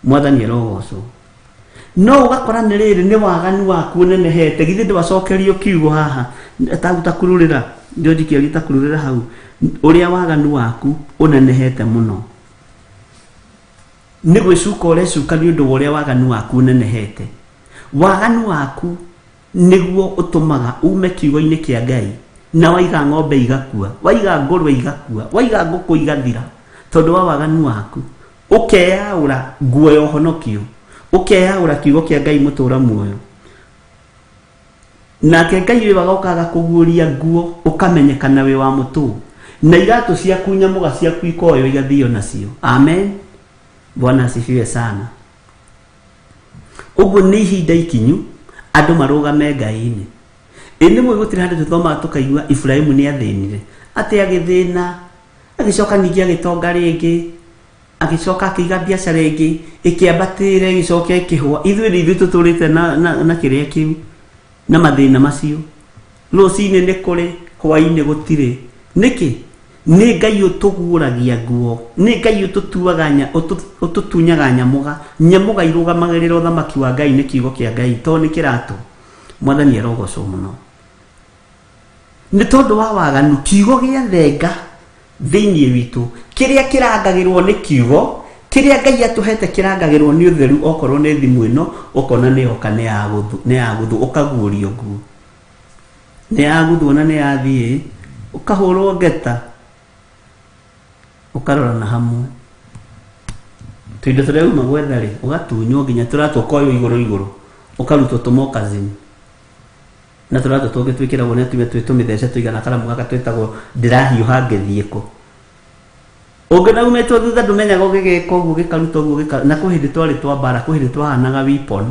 S1: Mwathani arogocwo. No ũgakora nĩ rĩrĩ, nĩ waganu waku ũnenehete. Githĩ ndwacokerio kiugo haha? Takururĩra, George Kĩaria, takururĩra hau. Ũrĩa waganu waku ũnenehete mũno. Nĩ gwĩcuka ũrecuka nĩ ũndũ wa ũrĩa waganu waku ũnenehete. Waganu waku nĩguo ũtũmaga ume kiugo-inĩ kĩa Ngai, na waiga ng'ombe igakua, waiga ngũrwe igakua, waiga ngũkũ igathira, tondũ wa waganu waku. Ũkeyaũra nguo ya ũhonokio, ũkeyaũra kiugo kĩa Ngai mũtũra muoyo. Nake Ngai ũyũ agoka agakũguũria nguo, ũkamenyekana wĩ wa mũtũ, na iratũ ciaku nyamũga ciaku ikoywo igathio nacio. Amen. Bwana asifiwe sana. Ũguo nĩ ihinda ikinyu andũ marũgame Ngai-inĩ. Ĩ nĩ mũĩ gũtirĩ handũ tũthomaga tũkaigua Iburahimu nĩ athĩnire, atĩ agĩthĩna, agĩcoka ningĩ agĩtonga rĩngĩ, agĩcoka akĩiga biacara ĩngĩ, ĩkĩambatĩra ĩgĩcoka ĩkĩhũa. Ithuĩ nĩ ithuĩ tũtũrĩte na, na, na kĩrĩa kĩu, na mathĩna macio. Rũcinĩ nĩ kũrĩ, hwainĩ gũtirĩ. Nĩkĩ? Nĩ Ngai ũtũguũragia nguo. Nĩ Ngai ũtũtuaga nya, ũtũ, ũtũtunyaga nyamũga. Nyamũga irũgamagĩrĩra ũthamaki wa Ngai nĩ kiugo kĩa Ngai, to nĩ kĩratũ. Mwathani arogocwo mũno. Nĩ tondũ wa waganu, kiugo gĩa thenga thĩinĩ witũ, kĩrĩa kĩrangagĩrwo nĩ kiugo, kĩrĩa Ngai atũhete kĩrangagĩrwo nĩ ũtheru, okorwo nĩ thimũ ĩno, ũkona nĩ yoka nĩ yagũthwo, nĩ yagũthwo, ũkaguũrio nguo. Nĩ yagũthwo na nĩ yathiĩ, ũkahũrwo ngeta, ũkarora na hamwe. Tũindo tũrĩa uma gwetha rĩ, ũgatunywo nginya tũratũ ũkoywo igũrũ igũrũ, ũkarutwo tũmokazini. Na tũratũ tũngĩ twĩkĩragwo nĩ atumia twĩ tũmĩthece tũigana karamu gaka twĩtagwo ndĩrahiũha ngĩthiĩ kũ. Ũngĩona umĩtwo thutha ndũmenyaga ũgĩgĩka ũguo gĩkaruta ũguo gĩka na kwĩ hĩndĩ twarĩ twa mbara kwĩ hĩndĩ twahanaga weapon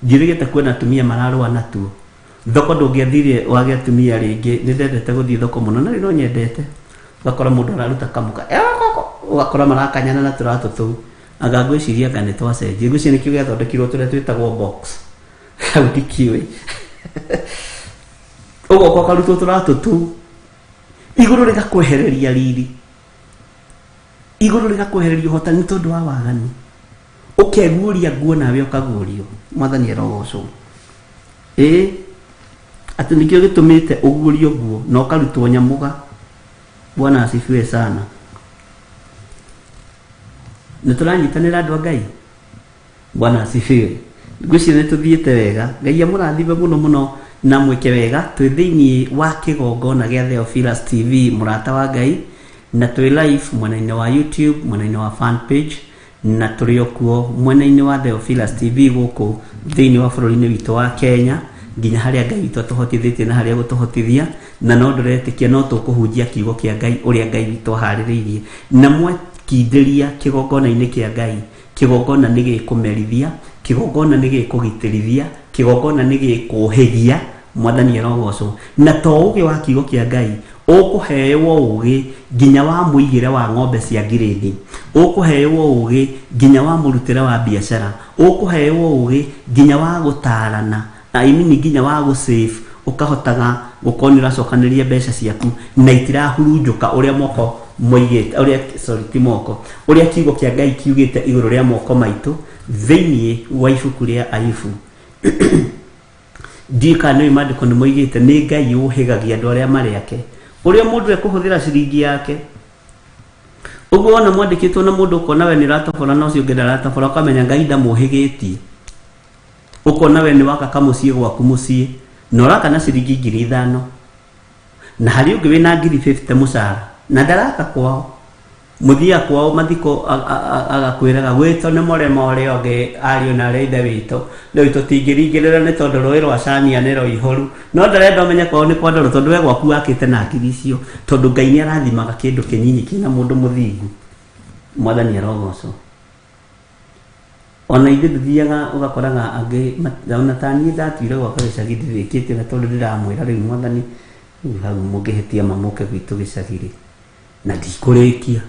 S1: njĩrĩgĩte kuona atumia mararũa natuo. Thoko ndũngĩathire wage atumia rĩngĩ nĩ ndendete gũthiĩ thoko mũno na rĩu no nyendete. Ũgakora mũndũ araruta kamũka ũgakora marakanyana na tũratũ tũu. Anga ngwĩciria anga nĩ twacenjia ngwĩciria nĩkĩo gĩathondekirwo tũrĩa twĩtagwo box. Hau ndikĩũĩ. Ũgoka ũkarutwo tũratũ tũu igũrũ rĩgakwehereria riri igũrũ rĩgakwehereria ũhotani nĩ tondũ wa waganu ũkeguũria nguo nawe ũkaguũrio mwathani arogocwo ĩĩ atĩ nĩkĩo gĩtũmĩte ũguũrio nguo na ũkarutwo nyamũga bwana asifiwe sana nĩ tũranyitanĩra andũ a ngai Bwana asifiwe. Ngwĩciria nĩ tũthiĩte wega. Ngai amũrathime mũno mũno na mwĩke wega. Twĩ thĩinĩ wa kĩgongona gĩa Theophilus TV mũrata wa Ngai na twĩ live mwena-inĩ wa YouTube, mwena-inĩ wa fan page na tũrĩ o kuo mwena-inĩ wa Theophilus TV gũkũ thĩinĩ wa bũrũri-inĩ witũ wa Kenya nginya harĩa Ngai witũ atũhotithĩtie na harĩa egũtũhotithia na no ndĩretĩkia no tũkũhunjia kiugo kĩa Ngai ũrĩa Ngai witũ aharĩrĩirie na mwekindĩria kĩgongona-inĩ kĩa Ngai Kĩgongona nĩ gĩkũmerithia, kĩgongona nĩ gĩkũgitĩrithia, kĩgongona nĩ gĩkũhĩgia, Mwathani arogocwo. Na to ũgĩ wa kiugo kĩa Ngai, ũkũheewo ũgĩ nginya wa mũigĩre wa ng'ombe cia ngirĩndi, ũkũheewo ũgĩ nginya wa mũrutĩre wa biacara, ũkũheewo ũgĩ nginya wa gũtarana, I mean nginya wa gũ save, ũkahotaga gũkorwo nĩ ũracokanĩrĩria mbeca ciaku na itirahurunjũka ũrĩa moko moigĩte, ũrĩa, sorry ti moko, ũrĩa kiugo kĩa Ngai kiugĩte igũrũ rĩa moko maitũ thĩinĩ wa ibuku rĩa Ayubu. Ndiũĩ kana nĩũĩ maandĩko nĩ moigĩte nĩ Ngai ũhĩgagia andũ arĩa marĩ ake. Ũrĩa mũndũ ekũhũthĩra ciringi yake, ũguo wona mwandĩkĩtwo na mũndũ ũkona we nĩ ũratobora na ũcio ũngĩ ndaratobora ũkamenya Ngai ndamũhĩgĩtie. Ũkona we nĩ waka kamũciĩ gwaku mũciĩ na ũraka na ciringi 5,000 na harĩ ũngĩ wĩna 50,000 mũcara na ndaraka kwao. Mũthiaga kwao mathiko agakwĩraga gwitũ nĩ mũrĩmo ũrĩa ũngĩ ariũ na arĩ ithe witũ rĩu tũtingĩringĩrĩra nĩ tondũ rũĩ rwa Cania nĩ rũihũru. No ndarenda ũmenye kwao nĩ kwa ndoro tondũ we gwaku wakĩte na ngiri icio tondũ Ngai nĩ arathimaga kĩndũ kĩnyinyi kĩna mũndũ mũthingu. Mwathani arogocwo. Ona ithuĩ tũthiaga ũgakoraga angĩ ona ta niĩ ndatuire gwakwa gĩcagi ndirĩkĩtie na tondũ ndĩramwĩra rĩu mwathani rĩu hau mũngĩhĩtia ma mũke gwitũ gĩcagi rĩ na ndikũrĩkia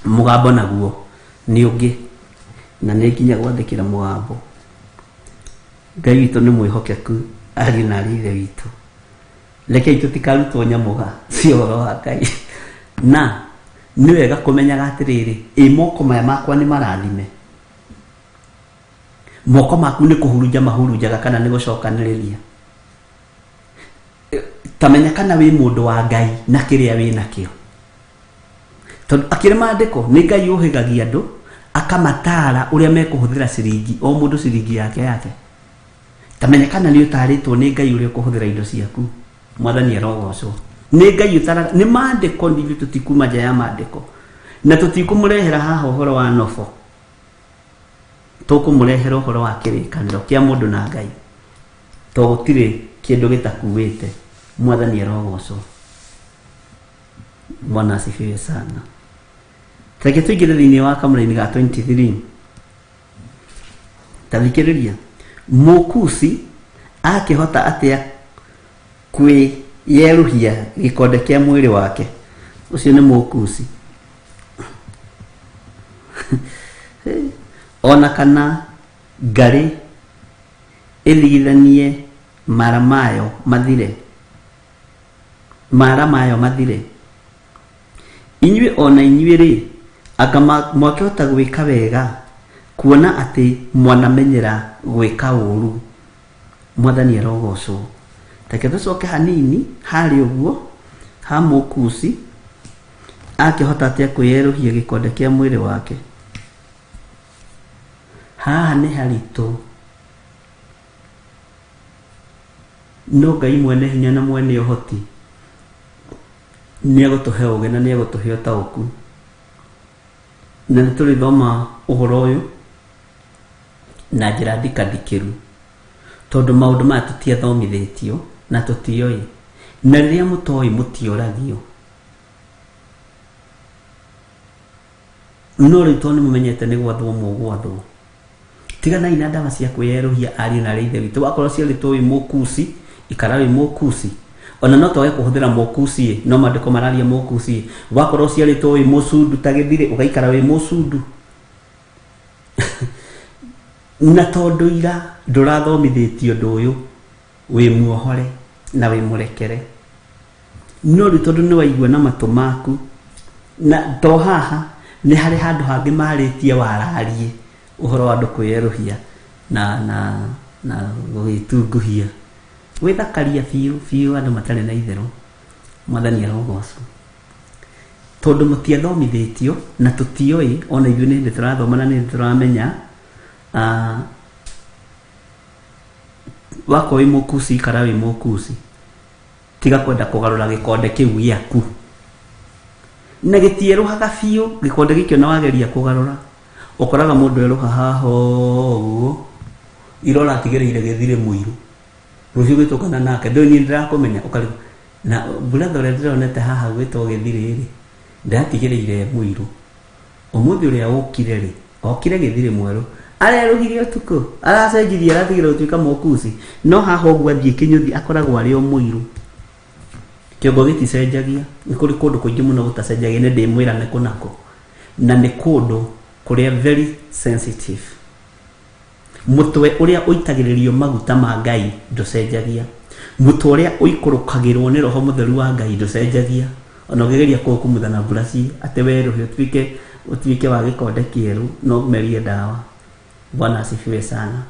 S1: mũgambo naguo nĩ ũngĩ na nĩ nginya gwathĩkĩra mũgambo Ngai witũ nĩ mwĩhokeku ariũ na arĩ ithe witũ rekei tũtikarutwo nyamũga cia ũhoro wa Ngai na nĩ wega kũmenyaga atĩrĩrĩ ĩ moko maya makwa nĩ marathime moko maku nĩ kũhurunja mahurunjaga kana nĩ gũcokanĩrĩria ta menya kana wĩ mũndũ wa Ngai na kĩrĩa wĩ nakĩo tondũ akĩrĩ maandĩko nĩ Ngai ũhĩgagia andũ akamatara ũrĩa mekũhũthĩra ciringi o mũndũ ciringi yake yake ta menya kana nĩ ũtarĩtwo nĩ Ngai ũrĩa ũkũhũthĩra indo ciaku mwathani arogocwo nĩ Ngai ũtaraga nĩ maandĩko ithuĩ tũtikuma nja ya maandĩko na tũtikũmũrehera haha ũhoro wa nobo tũkũmũrehera ũhoro wa kĩrĩkanĩro kĩa mũndũ na Ngai to gũtirĩ kĩndũ gĩtakuĩte mwathani arogocwo bwana asifiwe sana reke tũingĩre thĩinĩ wa kamũraini ga 23 Ta thikĩrĩria, Mũkusi Akĩhota atĩa kwĩyerũhia gĩkonde kĩa mwĩrĩ wake? Ũcio nĩ Mũkusi. O na kana ngarĩ ĩthigithanie mara mayo mathire, mara mayo mathire. Inyuĩ o na inyuĩ-rĩ, anga mwakĩhota gwĩka wega, kuona atĩ mwanamenyera gwĩka ũũru? Mwathani arogocwo. Reke tũcoke hanini harĩa ũguo ha Mũkusi, akĩhota atĩa kwĩyerũhia gĩkonde kĩa mwĩrĩ wake? Haha nĩ haritũ, no Ngai mwene hinya na mwene ũhoti nĩ egũtũhe ũgĩ na nĩ egũtũhe ũtaũku. Na nĩ tũrĩthoma ũhoro ũyũ na njĩra ndikandikĩru, tondũ maũndũ maya tũtiathomithĩtio na tũtioĩ. Na rĩrĩa mũtoĩ mũtioragio. No rĩu tondũ nĩ mũmenyete nĩ gwathwo mũgwathwo, tiganai na ndawa cia kwĩyerũhia ariũ na aarĩ a Ithe witũ. Wakorwo ũciarĩtwo wĩ Mũkusi, ikara wĩ Mũkusi. Ona no twage kũhũthĩra Mũkusi ĩ, no maandĩko mararia Mũkusi ĩ. Wakorwo ũciarĩtwo wĩ Mũcundu ta Gĩthirĩ, ũgaikara wĩ Mũcundu. Na tondũ ira ndũrathomithĩtio ũndũ ũyũ, wĩ muohore na wĩ mũrekere. No rĩu tondũ nĩ waigua na matũ maku, na to haha, nĩ harĩ handũ hangĩ marĩtie warariĩ ũhoro wa andũ kwĩyerũhia na, na, na gũgĩtunguhia. Gwĩthakaria biũ biũ andũ matarĩ na itherũ. Mwathani arogocwo. Tondũ mũtiathomithĩtio na tũtioĩ, ona ithuĩ nĩ hĩndĩ tũrathoma na nĩ hĩndĩ tũramenya, wakorwo wĩ Mũkusi ikara wĩ Mũkusi. Tiga kwenda kũgarũra gĩkonde kĩu gĩaku. Na gĩtierũhaga biũ, gĩkonde gĩkĩ ona wageria kũgarũra, ũkoraga mũndũ erũha haha ũguo, ira ũratigĩrĩire gĩthirĩ mũirũ. Rũciũ ũgĩtũngana nake, ndũĩ niĩ ndĩrakũmenya, ũkarigwo. Na brother ũrĩa ndĩronete haha ũgĩtwo gĩthirĩ-rĩ, ndatigĩrĩire e mũirũ. Ũmũthĩ ũrĩa ũkire-rĩ, okire gĩthirĩ mwerũ. Arerũhire ũtukũ, aracenjirie aratigĩra gũtuĩka mũkusi. No haha ũguo athiĩ kĩnyũthi akoragwo arĩ o mũirũ. Kĩongo gĩticenjagia, nĩ kũrĩ kũndũ kũingĩ mũno gũtacenjagia nĩ ndĩmwĩra nĩ kũ na kũ. Na nĩ kũndũ kũrĩa very sensitive. Mũtwe ũrĩa ũitagĩrĩrio maguta ma Ngai ndũcenjagia. Mũtwe ũrĩa ũikũrũkagĩrwo nĩ Roho Mũtheru wa Ngai ndũcenjagia. Ona ũngĩgeria kũũkumutha na mburaci atĩ werũhe ũtuĩke ũtuĩke wa gĩkonde kĩerũ no ũmerie ndawa. Bwana asifiwe sana.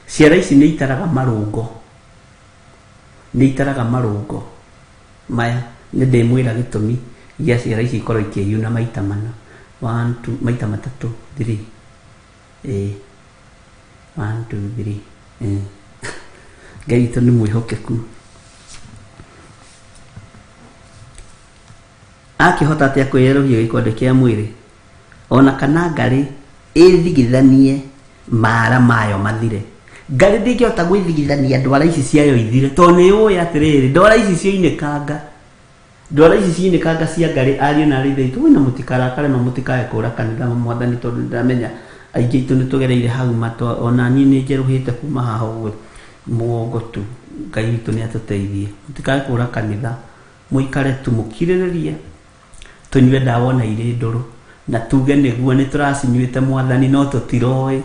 S1: Ciara ici nĩ itaraga marũngo. Nĩ itaraga marũngo maya. Nĩ ndĩmwĩra gĩtũmi gĩa ciara ici ikorwo ikĩyuna maita mana. One, two, maita matatũ, three. Ĩĩ. One, two, three. Ĩĩ. Ngai witũ nĩ mwĩhokeku. Akĩhota atĩa kwĩyerũhia gĩkonde kĩa mwĩrĩ? Ona kana ngarĩ ĩthigithanie mara mayo mathire. Ngarĩ ndĩngĩhota gwĩthigithania ndwara ici ciayo ithire tondũ nĩ yũĩ atĩrĩrĩ, ndwara ici cioinĩkanga Ndwara ici ciinĩkanga cia ngarĩ ariũ na arĩ ithe witũ wĩna mũtikarakare ma mũtikae kũra kanitha ma mwathani tondũ nĩndĩramenya aingĩ aitũ nĩtũgereire hau ma ona niĩ nĩnjerũhĩte kuma haha ũguo mũgongo tu Ngai witũ nĩatũteithie mũtikae kũra kanitha mũikare tu mũkirĩrĩrie tũnyue ndawa ona irĩ ndũrũ na tuge nĩguo nĩtũracinyuĩte mwathani no tũtiroĩ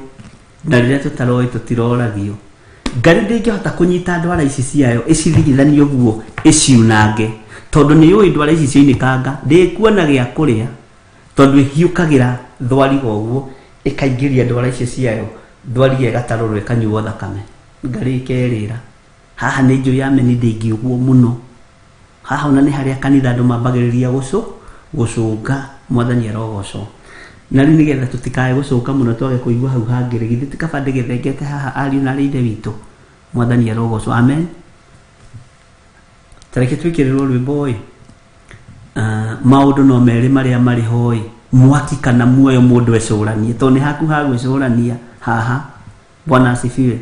S1: Na rĩrĩa tũtaroĩ tũtiroragio. Ngarĩ ndĩngĩhota kũnyita ndwara ici ciayo ĩcithigithanie ũguo ĩciunange tondũ nĩ yũĩ ndwara ici cioinĩkanga ndĩkuona gĩa kũrĩa tondũ ĩhiũkagĩra thwariga ũguo ĩkaingĩria ndwara icio ciayo thwariga ĩgatarũrwo ĩkanyuo thakame. Ngarĩ ĩkerĩra. Haha nĩ njũĩ ameni ndĩngĩũgwo mũno. Haha ona nĩ harĩa kanitha andũ mambagĩrĩria gũcũ gũcũnga mwathani arogocwo. Na rĩu nĩgetha tũtikae gũcũnga mũno twage kũigua hau hangĩ rĩ, githĩ ti kaba ndĩgĩthengete haha ariũ na arĩ ithe witũ? Mwathani arogocwo. Amen. Ta reke twĩkĩrĩrwo rwĩmbo ĩ. Uh, maũndũ no merĩ marĩa marĩ ho ĩ, mwaki kana muoyo mũndũ ecũranie, tondũ nĩ haku ha gwĩcũrania haha. Bwana asifiwe.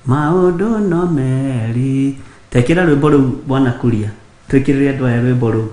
S1: Maũndũ no merĩ. Tekĩra rwĩmbo rũu Bwana Kuria. Twĩkĩrĩre andũ aya rwĩmbo rũu.